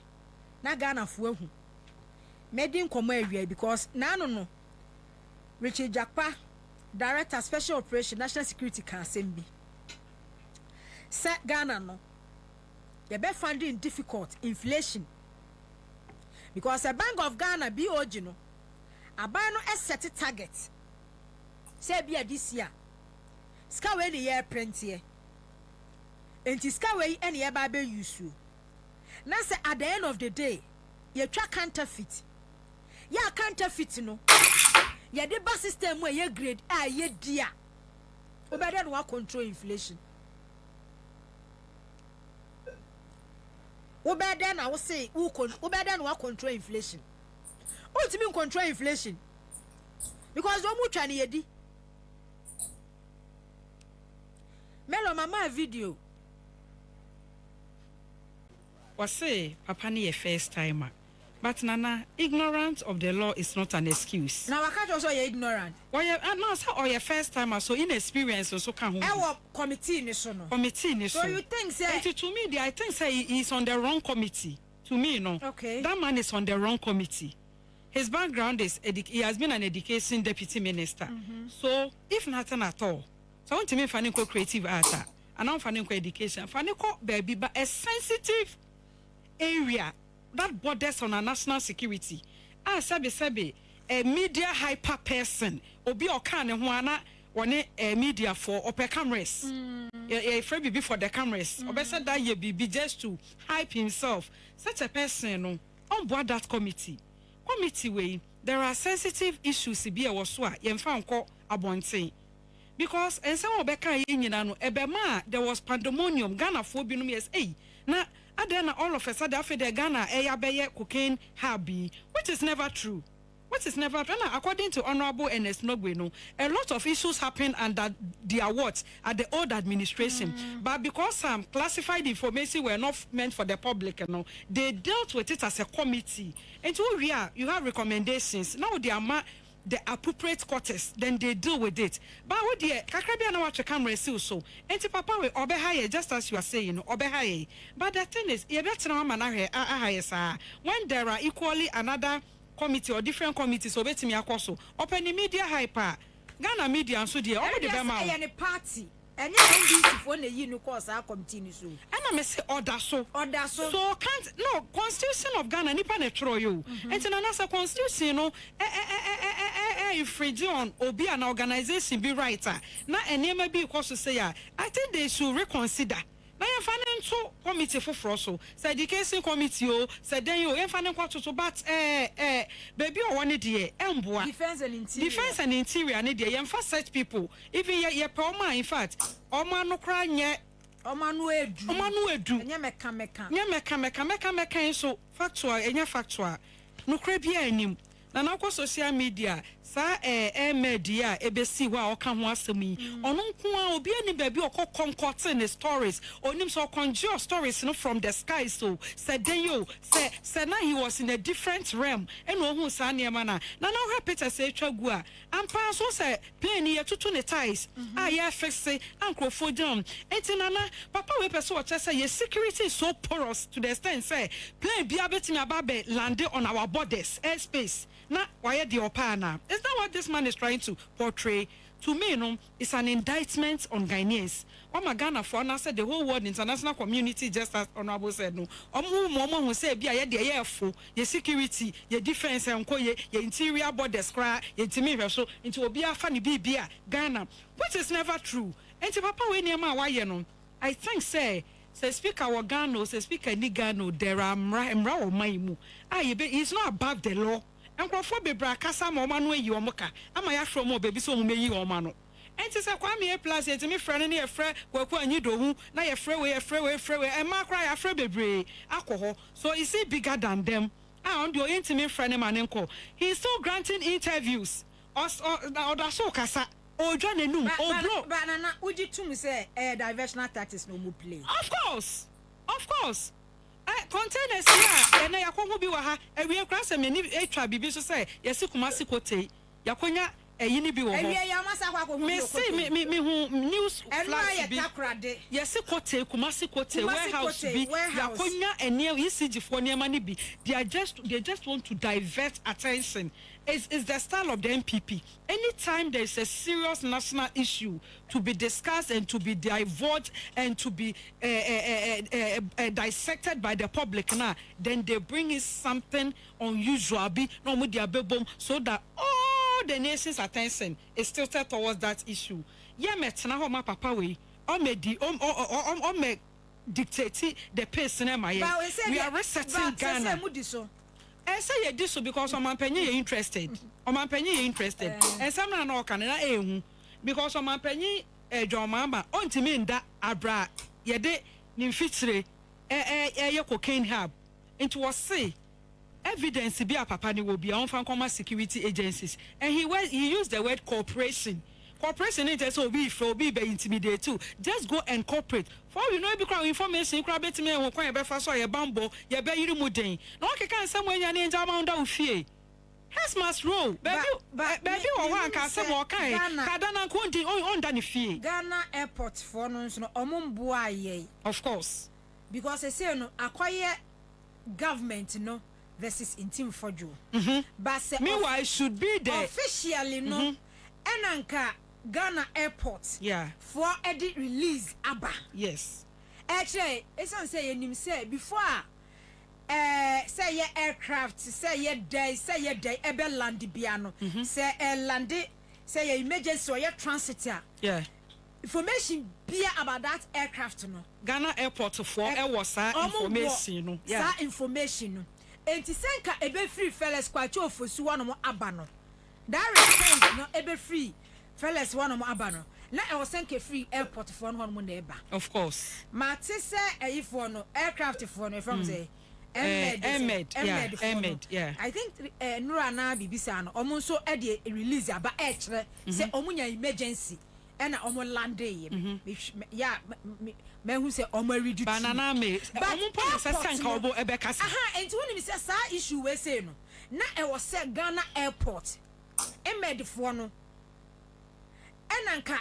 na Ghanafoɔ ahu. Mɛdi nkɔmmɔ awia because naano no Richard Jakpa, Director Special Operation, National Security, ka asɛm bi sɛ Ghana no yɛbɛ finding difficult inflation because the Bank of Ghana, BOG no, aban no ɛset target sɛ ebi a this year sika wei ne yɛ printeɛ, nti sika wei ɛne yɛba abɛ use na sɛ at the end of the day yɛtwa counterfeit, yɛ a counterfeit no yɛde ba system mu a ɛyɛ grade a ɛyɛ di a, wobɛdɛ no wa control inflation? Wobɛdɛ na wose wobɛdɛ na wa control inflation? Wontumi control inflation because wɔn mu twa ne yɛdi. Melo mama video. Wɔse papa no yɛ first timer, but Nana, ignorant of the law is not an excuse. Na waka kyerɛ sɛ ɔyɛ ignorant? Ɔyɛ ah, na sɛ ɔyɛ first timer so inexperience nso ka ho bi. Ɛwɔ committee ni so no. Committee ni so. So you think say? Nti to me deɛ, I think say he is on the wrong committee. To me no. That man is on the wrong committee. His background is he has been an education deputy minister. So if nothing at all, so wontumi nfa ne nkɔ creative art a, anaa nfa ne nkɔ education, fa ne kɔ baabi ba a sensitive area that borders on our national security a sɛbe sɛbe a media hyper person, obi a ɔka ne ho a na wɔne media for ɔpɛ cameras, yɛfrɛ biribi for the cameras, ɔbɛsɛ da yɛ biribi just to hype himself, such a person no ɔmboa that committee. Committee wei, there are sensitive issues bi a ɛwɔ so a yɛmfa nkɔ abɔnten because nsɛm a ɔbɛka yɛ nyinaa no ɛbɛma a there was pandemonium. Ghanafoɔ binom yɛ sɛ, ei, na adɛn na all of a sudden afei deɛ Ghana ɛyɛ abɛyɛ cocaine hub yi, which is never true, which is never true. Na according to Honourable Ernest Norgbey no, a lot of issues happen under their watch at the old administration, but because some classified information were not meant for the public no, they dealt with it as a committee. Nti wo wie a, you have recommendations now they ama the appropriate quarters, then they deal with it. But wo deɛ, kakra bi a na watwe camera si wo so. Nti papa wei ɔbɛha yɛ, just as you are saying no, ɔbɛha yɛ. But the thing is, yɛbɛtena ama no ahwɛ aha yɛ saa when there are equally another committee or different committees obetumi akɔ so? Ɔpɛ ne media hype a, Ghana media nso deɛ, ɔmo de bɛma wo. Ɛyɛ ne party, ɛnyɛ NDC foɔ na eyi no kɔɔ saa committee ni so. Ɛna me se ɔda so. Ɔda so. So can't no Constitution of Ghana nipa na ɛtwerɛ yi o. Nti na sɛ constitution no ɛ ɛ ɛ ɛ ɛ ɛ infringe on obi a na organisation bi right a na nneɛma bi kɔ so sɛ a, I think they should reconsider na yɛmfa ne nto committee foforɔ so, sɛ education committee o, sɛ den o, yɛmfa ne nkɔ toto. But baabi a ɔwɔ ne deɛ, ɛmboa. Defence and Interior. Defence and Interior ne deɛ, yɛmfa such people. Even yɛ yɛpɛ ɔmo a, in fact, ɔmo ano koraa nyɛ. Ɔmo ano edu. Ɔmo ano edu. Ɛnyɛ mɛka mɛka. Nyɛ mɛka mɛka mɛka mɛka yi nso factual, ɛnyɛ factual, nokora bi anim na nakɔ social media saa ɛɛmɛd yi a ebesi hɔ a ɔka ho asɛm yi, ɔno nko a obi anim baabi a ɔkɔ concocting ne stories. Onim sɛ ɔconjure stories no from the sky, so sɛ den yi o, sɛ na he was in a different realm ɛna ohun saa nneɛma na ɔhwɛ pictures atwa gu a, ampa nso sɛ plane yi yɛtutu ne tyres a yɛafixe a nkurɔfoɔ gyina mu. Nti Nana, papa wei pɛ sɛ ɔkyerɛ sɛ yɛ security is so porous to the extent sɛ plane biara bɛtumi aba abɛ land on our borders, airspace, na wayɛ deɛ ɔpɛ ana? Is that what this man is trying to portray? To me no, it's an indictment on Ghanaians. Wama Ghanafoɔ anaasɛ the whole world, international community, just as Honourable said no, ɔmo mu ɔmo ahu sɛ ebi a yɛdeɛ yɛ ɛfo, yɛ security, yɛ defence nkɔ yɛ, yɛ interior borders koraa yɛntumi nhwɛ so, nti obi afa ne biribi a Ghana, which is never true. Nti papa wei, nneɛma a wayɛ no, I think sɛ speaker wɔ Ghana o, sɛ speaker ni Ghana o, there are mmara wɔ ɔman yi mu a yɛbɛ, he is not above the law. Nkurɔfoɔ bebree akasa ama wɔn ano ayi wɔn ka ama yɛafrɛ wɔn wɔ baabi sɛ wɔn bɛyi wɔn ano. Nti sɛ Kwame A Plus yɛtumi frɛ no ne yɛfrɛ Kwaku Anyidohu na yɛfrɛ wei, yɛfrɛ wei, frɛ wei, ɛmmaa koraa yɛafrɛ bebree akɔ hɔ. So is he bigger than them a ɔno deɛ ɔyɛntumi mfrɛ ne ma ne nkɔ? He is still granting interviews. Ɔda so kasa, ɔredwa n'anum, ɔbro. Ba Nana, wogye tum sɛ ɛyɛ diversional tactics na ɔmo play? Of course. Containers yi a ɛnɛ yɛakɔho bi wɔ ha awie koraa sɛ m'ani atwa biribi so sɛ yɛsi Kumasi Kotei, yɛakɔnya ɛyi ni bi wɔ hɔ. Awie yɛ ɔmo asa akɔ akɔho bi wɔ Mesi me me hu news ɛno flash ayɛ bi. Takoradi. Yɛsi Kotei, Kumasi Kotei Kumasi warehouse Kotei, bi. Warehouse. Yɛakɔnya ɛnneɛ ECG foɔ nneɛma no bi. They just want to divert attention. It's the style of the NPP. Anytime there is a serious national issue to be discussed and to be divulged and to be dissected by the public now, then they bring in something unusual bi na ɔmo de abɛbom so that all the nation's attention is tilted towards that issue. Yɛ mɛtena hɔ ma papa wei ɔmɛ ɔmɛ dictate the pace ne ma yɛ. We are resetting Ghana. Sɛ mu di so. Ɛsɛ yɛ di so because ɔmanpanyin yɛ interested, ɔmanpanyin yɛ interested. Ɛnsɛm na na ɔka no na ehu because ɔmanpanyin ɛdwa ɔmanba ɔntumi nda abra yɛde ne mfitire ɛ ɛ ɛyɛ cocaine hub. Nti wɔse evidence bi a papa ne wɔ bi a ɔnfa nkɔma security agencies, and he used the word "cooperation". Cooperation ne nkyɛn sɛ obi ifɛ obi bɛ intimidate you. Just go and cooperate. For all you know, ebi kora information kora bɛtumi ɛwɔ kwan yɛbɛfa so a yɛ bambɔ yɛbɛyiri mu den na wɔkeka nsɛm wɔn anya ne ngya ama da wo fie. Heads must roll. Baabi baabi wɔ hɔ a nka asɛm ɔka yɛ kada na nka ɔndi ɔnda ne fie. Ghana Airport foɔ no nso no, ɔmo mboa yɛ. Of course. Because ese no akɔyɛ government no versus Ntim Fordjour. But sɛ Meanwhile, it should be there. Officially no, ɛna nka Ghana Airport foɔ ɛde release aba. Ɛkyerɛ esan sɛ yɛnim sɛ before a sɛ yɛ aircraft, sɛ yɛ dɛn ɛbɛ land bia no, sɛ ɛland, sɛ yɛ emergency or yɛ transit a, information bia about that aircraft no, Ghana Airport foɔ ɛwɔ saa ɔmo wɔ information no. Saa information no. Nti sɛ nka ebefiri Felix Kwakye Ofosu hɔnom aba no, that response no ebefiri Felix hɔnom aba no, na ɛwɔ sɛ nka efiri airport foɔ no hɔnom na ɛba. Of course. Mate sɛ ɛyifoɔ no, aircraft foɔ no, efrɛ mo sɛ Ahmed, yeah, Ahmed foɔ no. Ahmed, yeah. I think nura na biribi saa no, ɔmo nso ɛde release aba ɛɛkyerɛ sɛ ɔmo nya emergency ɛna ɔmo lande yɛ ya mɛhu sɛ ɔmo aredi. Banana me ɔmo mpo na sɛ nka ɔbo ɛbɛkasa. Aha, nti wonim sɛ saa issue wei sei no, na ɛwɔ sɛ Ghana Airport Ahmed foɔ no ɛna nka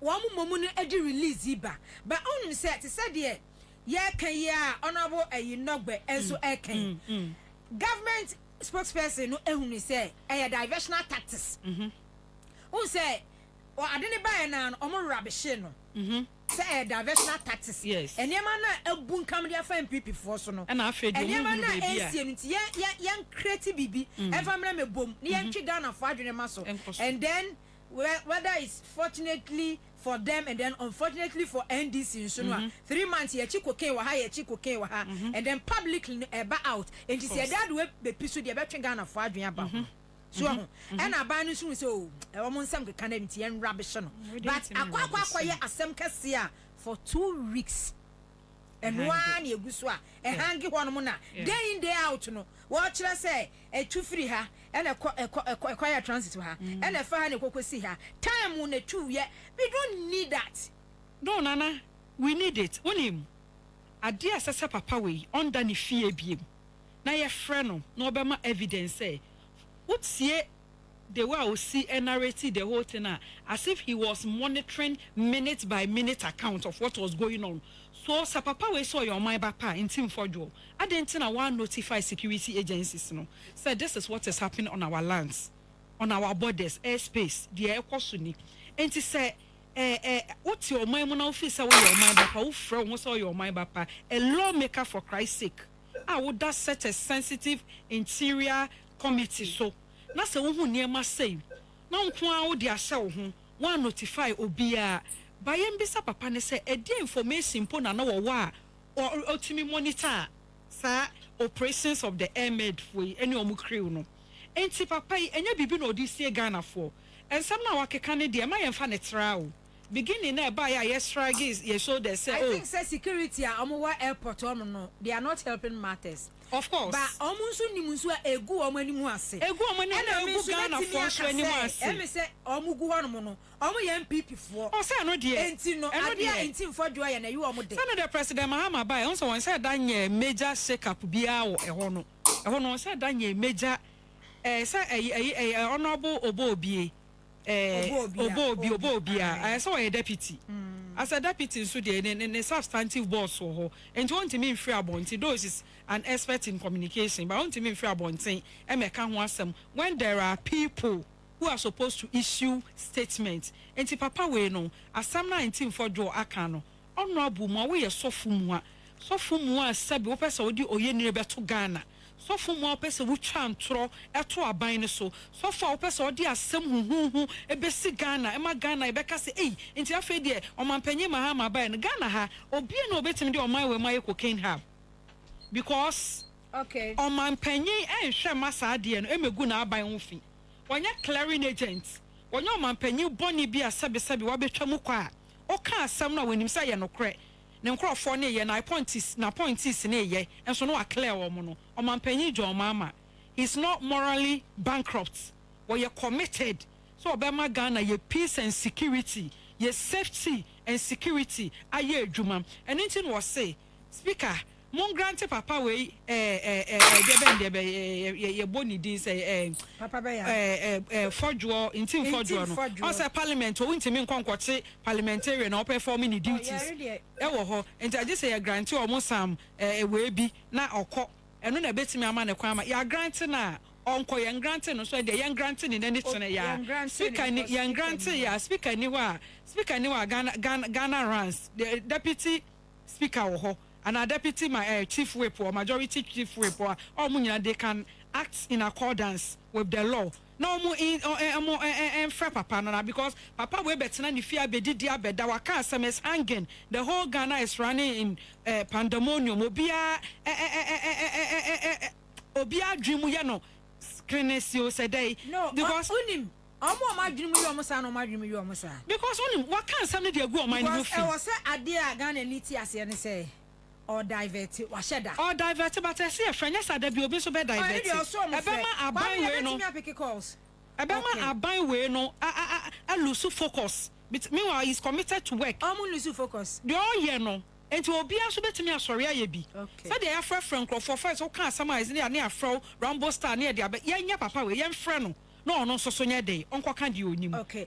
wɔn mo mu no de release yi ba. But wonim sɛ te sɛ deɛ yɛreka yi a, Honourable ɛyi Nɔgbɛ nso ɛreka yi, government spokesperson no ehunu sɛ ɛyɛ diversional tactics. Wohu sɛ ade ne baeɛ naa no, ɔmo rubbish no sɛ ɛyɛ diversional tactics. Nneɛma no a ebu nkam de afa NPP foɔ so no, Ɛna afei deɛ ɔmo nneɛma hunu no a baabi a ɛnsie no, nti yɛn create biribi ɛnfa mmerɛ mɛ bom ne yɛn twe Ghana fo adwene ma so. Ɛnkɔ so. And then whether it's fortunately for them and then unfortunately for NDC nso no a, 3 months yɛkyi cocaine wɔ ha, yɛkyi cocaine wɔ ha, and then publicly no ɛba out. Nti sɛ yɛde adeɛ bɛpi so deɛ ɛbɛtwe Ghana fo adwene aba ho so ɔho, ɛna aban no nso hu sɛ o ɛwɔ mo nsɛm keka no nti yɛn rubbish no. Wɔde But ntumi akɔ rubbish. akɔyɛ asɛm kɛseɛ a for 2 weeks ɛnoa na egu so a ɛhange hɔ nom na day in, day out no, wɔkyerɛ sɛ ɛtu firi ha ɛna ɛkɔ yɛ transit wɔ ha, ɛna ɛfa ha na ɛkɔkɔ si ha, time na etu yɛ. We don't need that. No, Nana, we need it. Wonim adeɛ a ɛsɛ sɛ papa wei ɔnda ne fie biem na yɛfrɛ no na ɔbɛma evidence sɛ wotie the way a osi narrate the whole thing a, as if he was monitoring minute by minute account of what was going on. So sɛ papa wei sɛ ɔyɛ ɔman ba pa nti mfɔdwoɔ adi nti na wɔn notify security agencies no sɛ this is what is happening on our lands, on our borders, airspace, deɛ ɛkɔ so ni. Nti sɛ ɛɛ ɛ wote ɔman mu na wofi sɛ woyɛ ɔman ba pa, wofrɛ wo ho sɛ woyɛ ɔman ba pa, a lawmaker for Christ sake, a woda such a sensitive interior committee so, na sɛ wohu nneɛma sei na nko ara wode ahyɛ wo ho, wɔn notify obiara ba, yɛn bisa papa ne sɛ ɛdeɛ information mpo na na wɔwɔ a ɔtumi monitor saa operations of the airmed foɔ yi ɛne ɔmo crew no. Nti papa yi, ɛnyɛ biribi na ɔde sie Ghanafoɔ. Nsɛm na wakeka ne deɛ, ɛma yɛn fa ne tra o beginning na ɛbaa yɛ a yɛ shrug yɛ shoulder sɛ I oh think say security a ɔmo wɔ airport ɔmo no, they are not helping matters. Of course. But ɔmo nso nim nso a egu ɔmo anim ase. Egu ɔmo anim Ɛna na me egu nso Ghanafoɔ mɛtumi nso aka anim sɛ, ase. ɛmi sɛ ɔmo gu hɔnom no, ɔmo yɛ NPP foɔ. Ɔsɛ ɛno deɛ Enti no ɛno adeɛ a deɛ nti nfɔdua yɛ na ɛyi ɔmo de. Sani de President Mahama baa, ɛho sɛ wɔn sɛ ɛda nyɛ major shake up biara wɔ ɛhɔ no. Ɛhɔ no wɔn sɛ ɛda nyɛ major sɛ ɛyi Honourable Obo Obie Obo Obia. Obo Obi, Obo Obia. Sɛ ɔyɛ deputy, as a deputy nso deɛ, ne substantive boss wɔ hɔ, nti wɔntumi nfiri abɔnten, though she is an expert in communication, but wɔntumi nfiri abɔnten ɛmɛka ho asɛm when there are people who are supposed to issue statement. Nti papa wei no, asɛm na nti nfɔdwo aka no, Honourable mu a woyɛ sɔfo mu a, sɔfo mu a sɛbi wopɛ sɛ wode oyɛ nire bɛto Ghana, sɔfo mu a wopɛ sɛ wotwa ntorɔ ɛto aban no so, sɔfo a wopɛ sɛ wode asɛm huhuhu ɛbɛsi Ghana, ɛma Ghana yɛbɛka sɛ ei, nti afei deɛ ɔmampanyin Mahama baeɛ no, Ghana ha obia na obɛtumi de ɔman wei mu ayɛ cocaine hub because ɔmampanyin ɛnhwɛ ma saa adeɛ no ɛmɛgu n'aban ho fi. Wɔnyɛ clearing agent, wɔnyɛ ɔmampanyin bɔne bi a sɛbesɛbe wabɛtwa mu kɔ a ɔka asɛm no a wɔnim sɛ yɛ nokorɛ, ne nkurɔfoɔ ne yɛ na appointees, na appointees ne yɛ nso no, wa clear wɔn no. Ɔmampanyin John Mahama, he is not morally bankrupt. Wɔyɛ committed so ɔbɛma Ghana yɛ peace and security, yɛ safety and security ayɛ adwuma. Ɛno nti na wɔse, Speaker, mon grant papa wei ɛɛ ɛɛ ɛɛ deɛ bɛn deɛ bɛ yɛ yɛ yɛbɔ ne din sɛ Papa bɛyɛ. ɛɛ ɛɛ fɔdwoɔ, nti nfɔdwoɔ no. Nti Mfɔdwoɔ. Ɔsɛ parliament o, ntumi nkɔ nkɔkye parliamentarian na ɔperform ne duties. Ɔyɛre deɛ. Ɛwɔ hɔ nti agye sɛ yɛ grant ɔmo sam wei bi na ɔkɔ. Ɛno na ɛbɛtumi ama ne kwan ama yɛ grant na ɔnkɔ. Yɛn grant no so deɛ, yɛn grant ne n'ani kyerɛ yɛn yɛ grant Speaker ne ni because yɛn Speaker grant ni hɔ. Yɛ Speaker ni hɔ a, Speaker ni hɔ a, Ghana runs the deputy speaker wɔ hɔ ana deputy ma chief whip or majority chief whip or ɔmo nyinaa, they can act in accordance with the law na ɔmo in ɔ ɛ ɔmo ɛ ɛ ɛnfrɛ papa no na because papa wei bɛtena ne fie abɛdidi abɛda, waka asɛm is hanging, the whole Ghana is running in pandemonium. Obiara ɛ ɛ ɛ ɛ ɛ ɛ ɛ ɛ ɛ obiara adwene mu yɛ no krenesi o sɛ dɛ No, because unim ɔmo a ɔmo adwene mu yɛ ɔmo saa na ɔmo adwene mu yɛ ɔmo saa. Because onim waka asɛm no de agu ɔman no ho Because fi. ɛwɔ sɛ adeɛ a Ghana ni ti aseɛ ne sɛ ɔdivert, wahyɛ da. Ɔdivert, but ɛsɛ yɛfrɛ nyɛ sɛ da bi obi nso bɛ Ɔno divert. deɛ ɔsɔ ɔmo frɛ. Ɛbɛma aban wei no Kwame, yɛbɛtumi apick calls. Ɛbɛma aban wei no a lose focus. But meanwhile he is committed to work. Ɔmo lose focus. Deɛ ɔyɛ no nti obiara nso bɛtumi asɔre ayɛ bi. Sɛdeɛ yɛafrɛfrɛ nkurɔfoɔ first, woka asɛm a ɛsɛ ne afrɛ wo Rambo star ne yɛde abɛ yɛnyɛ papa wei, yɛmfrɛ no na ɔno nso so nyɛ de ɔnkɔka deɛ onim. Okay.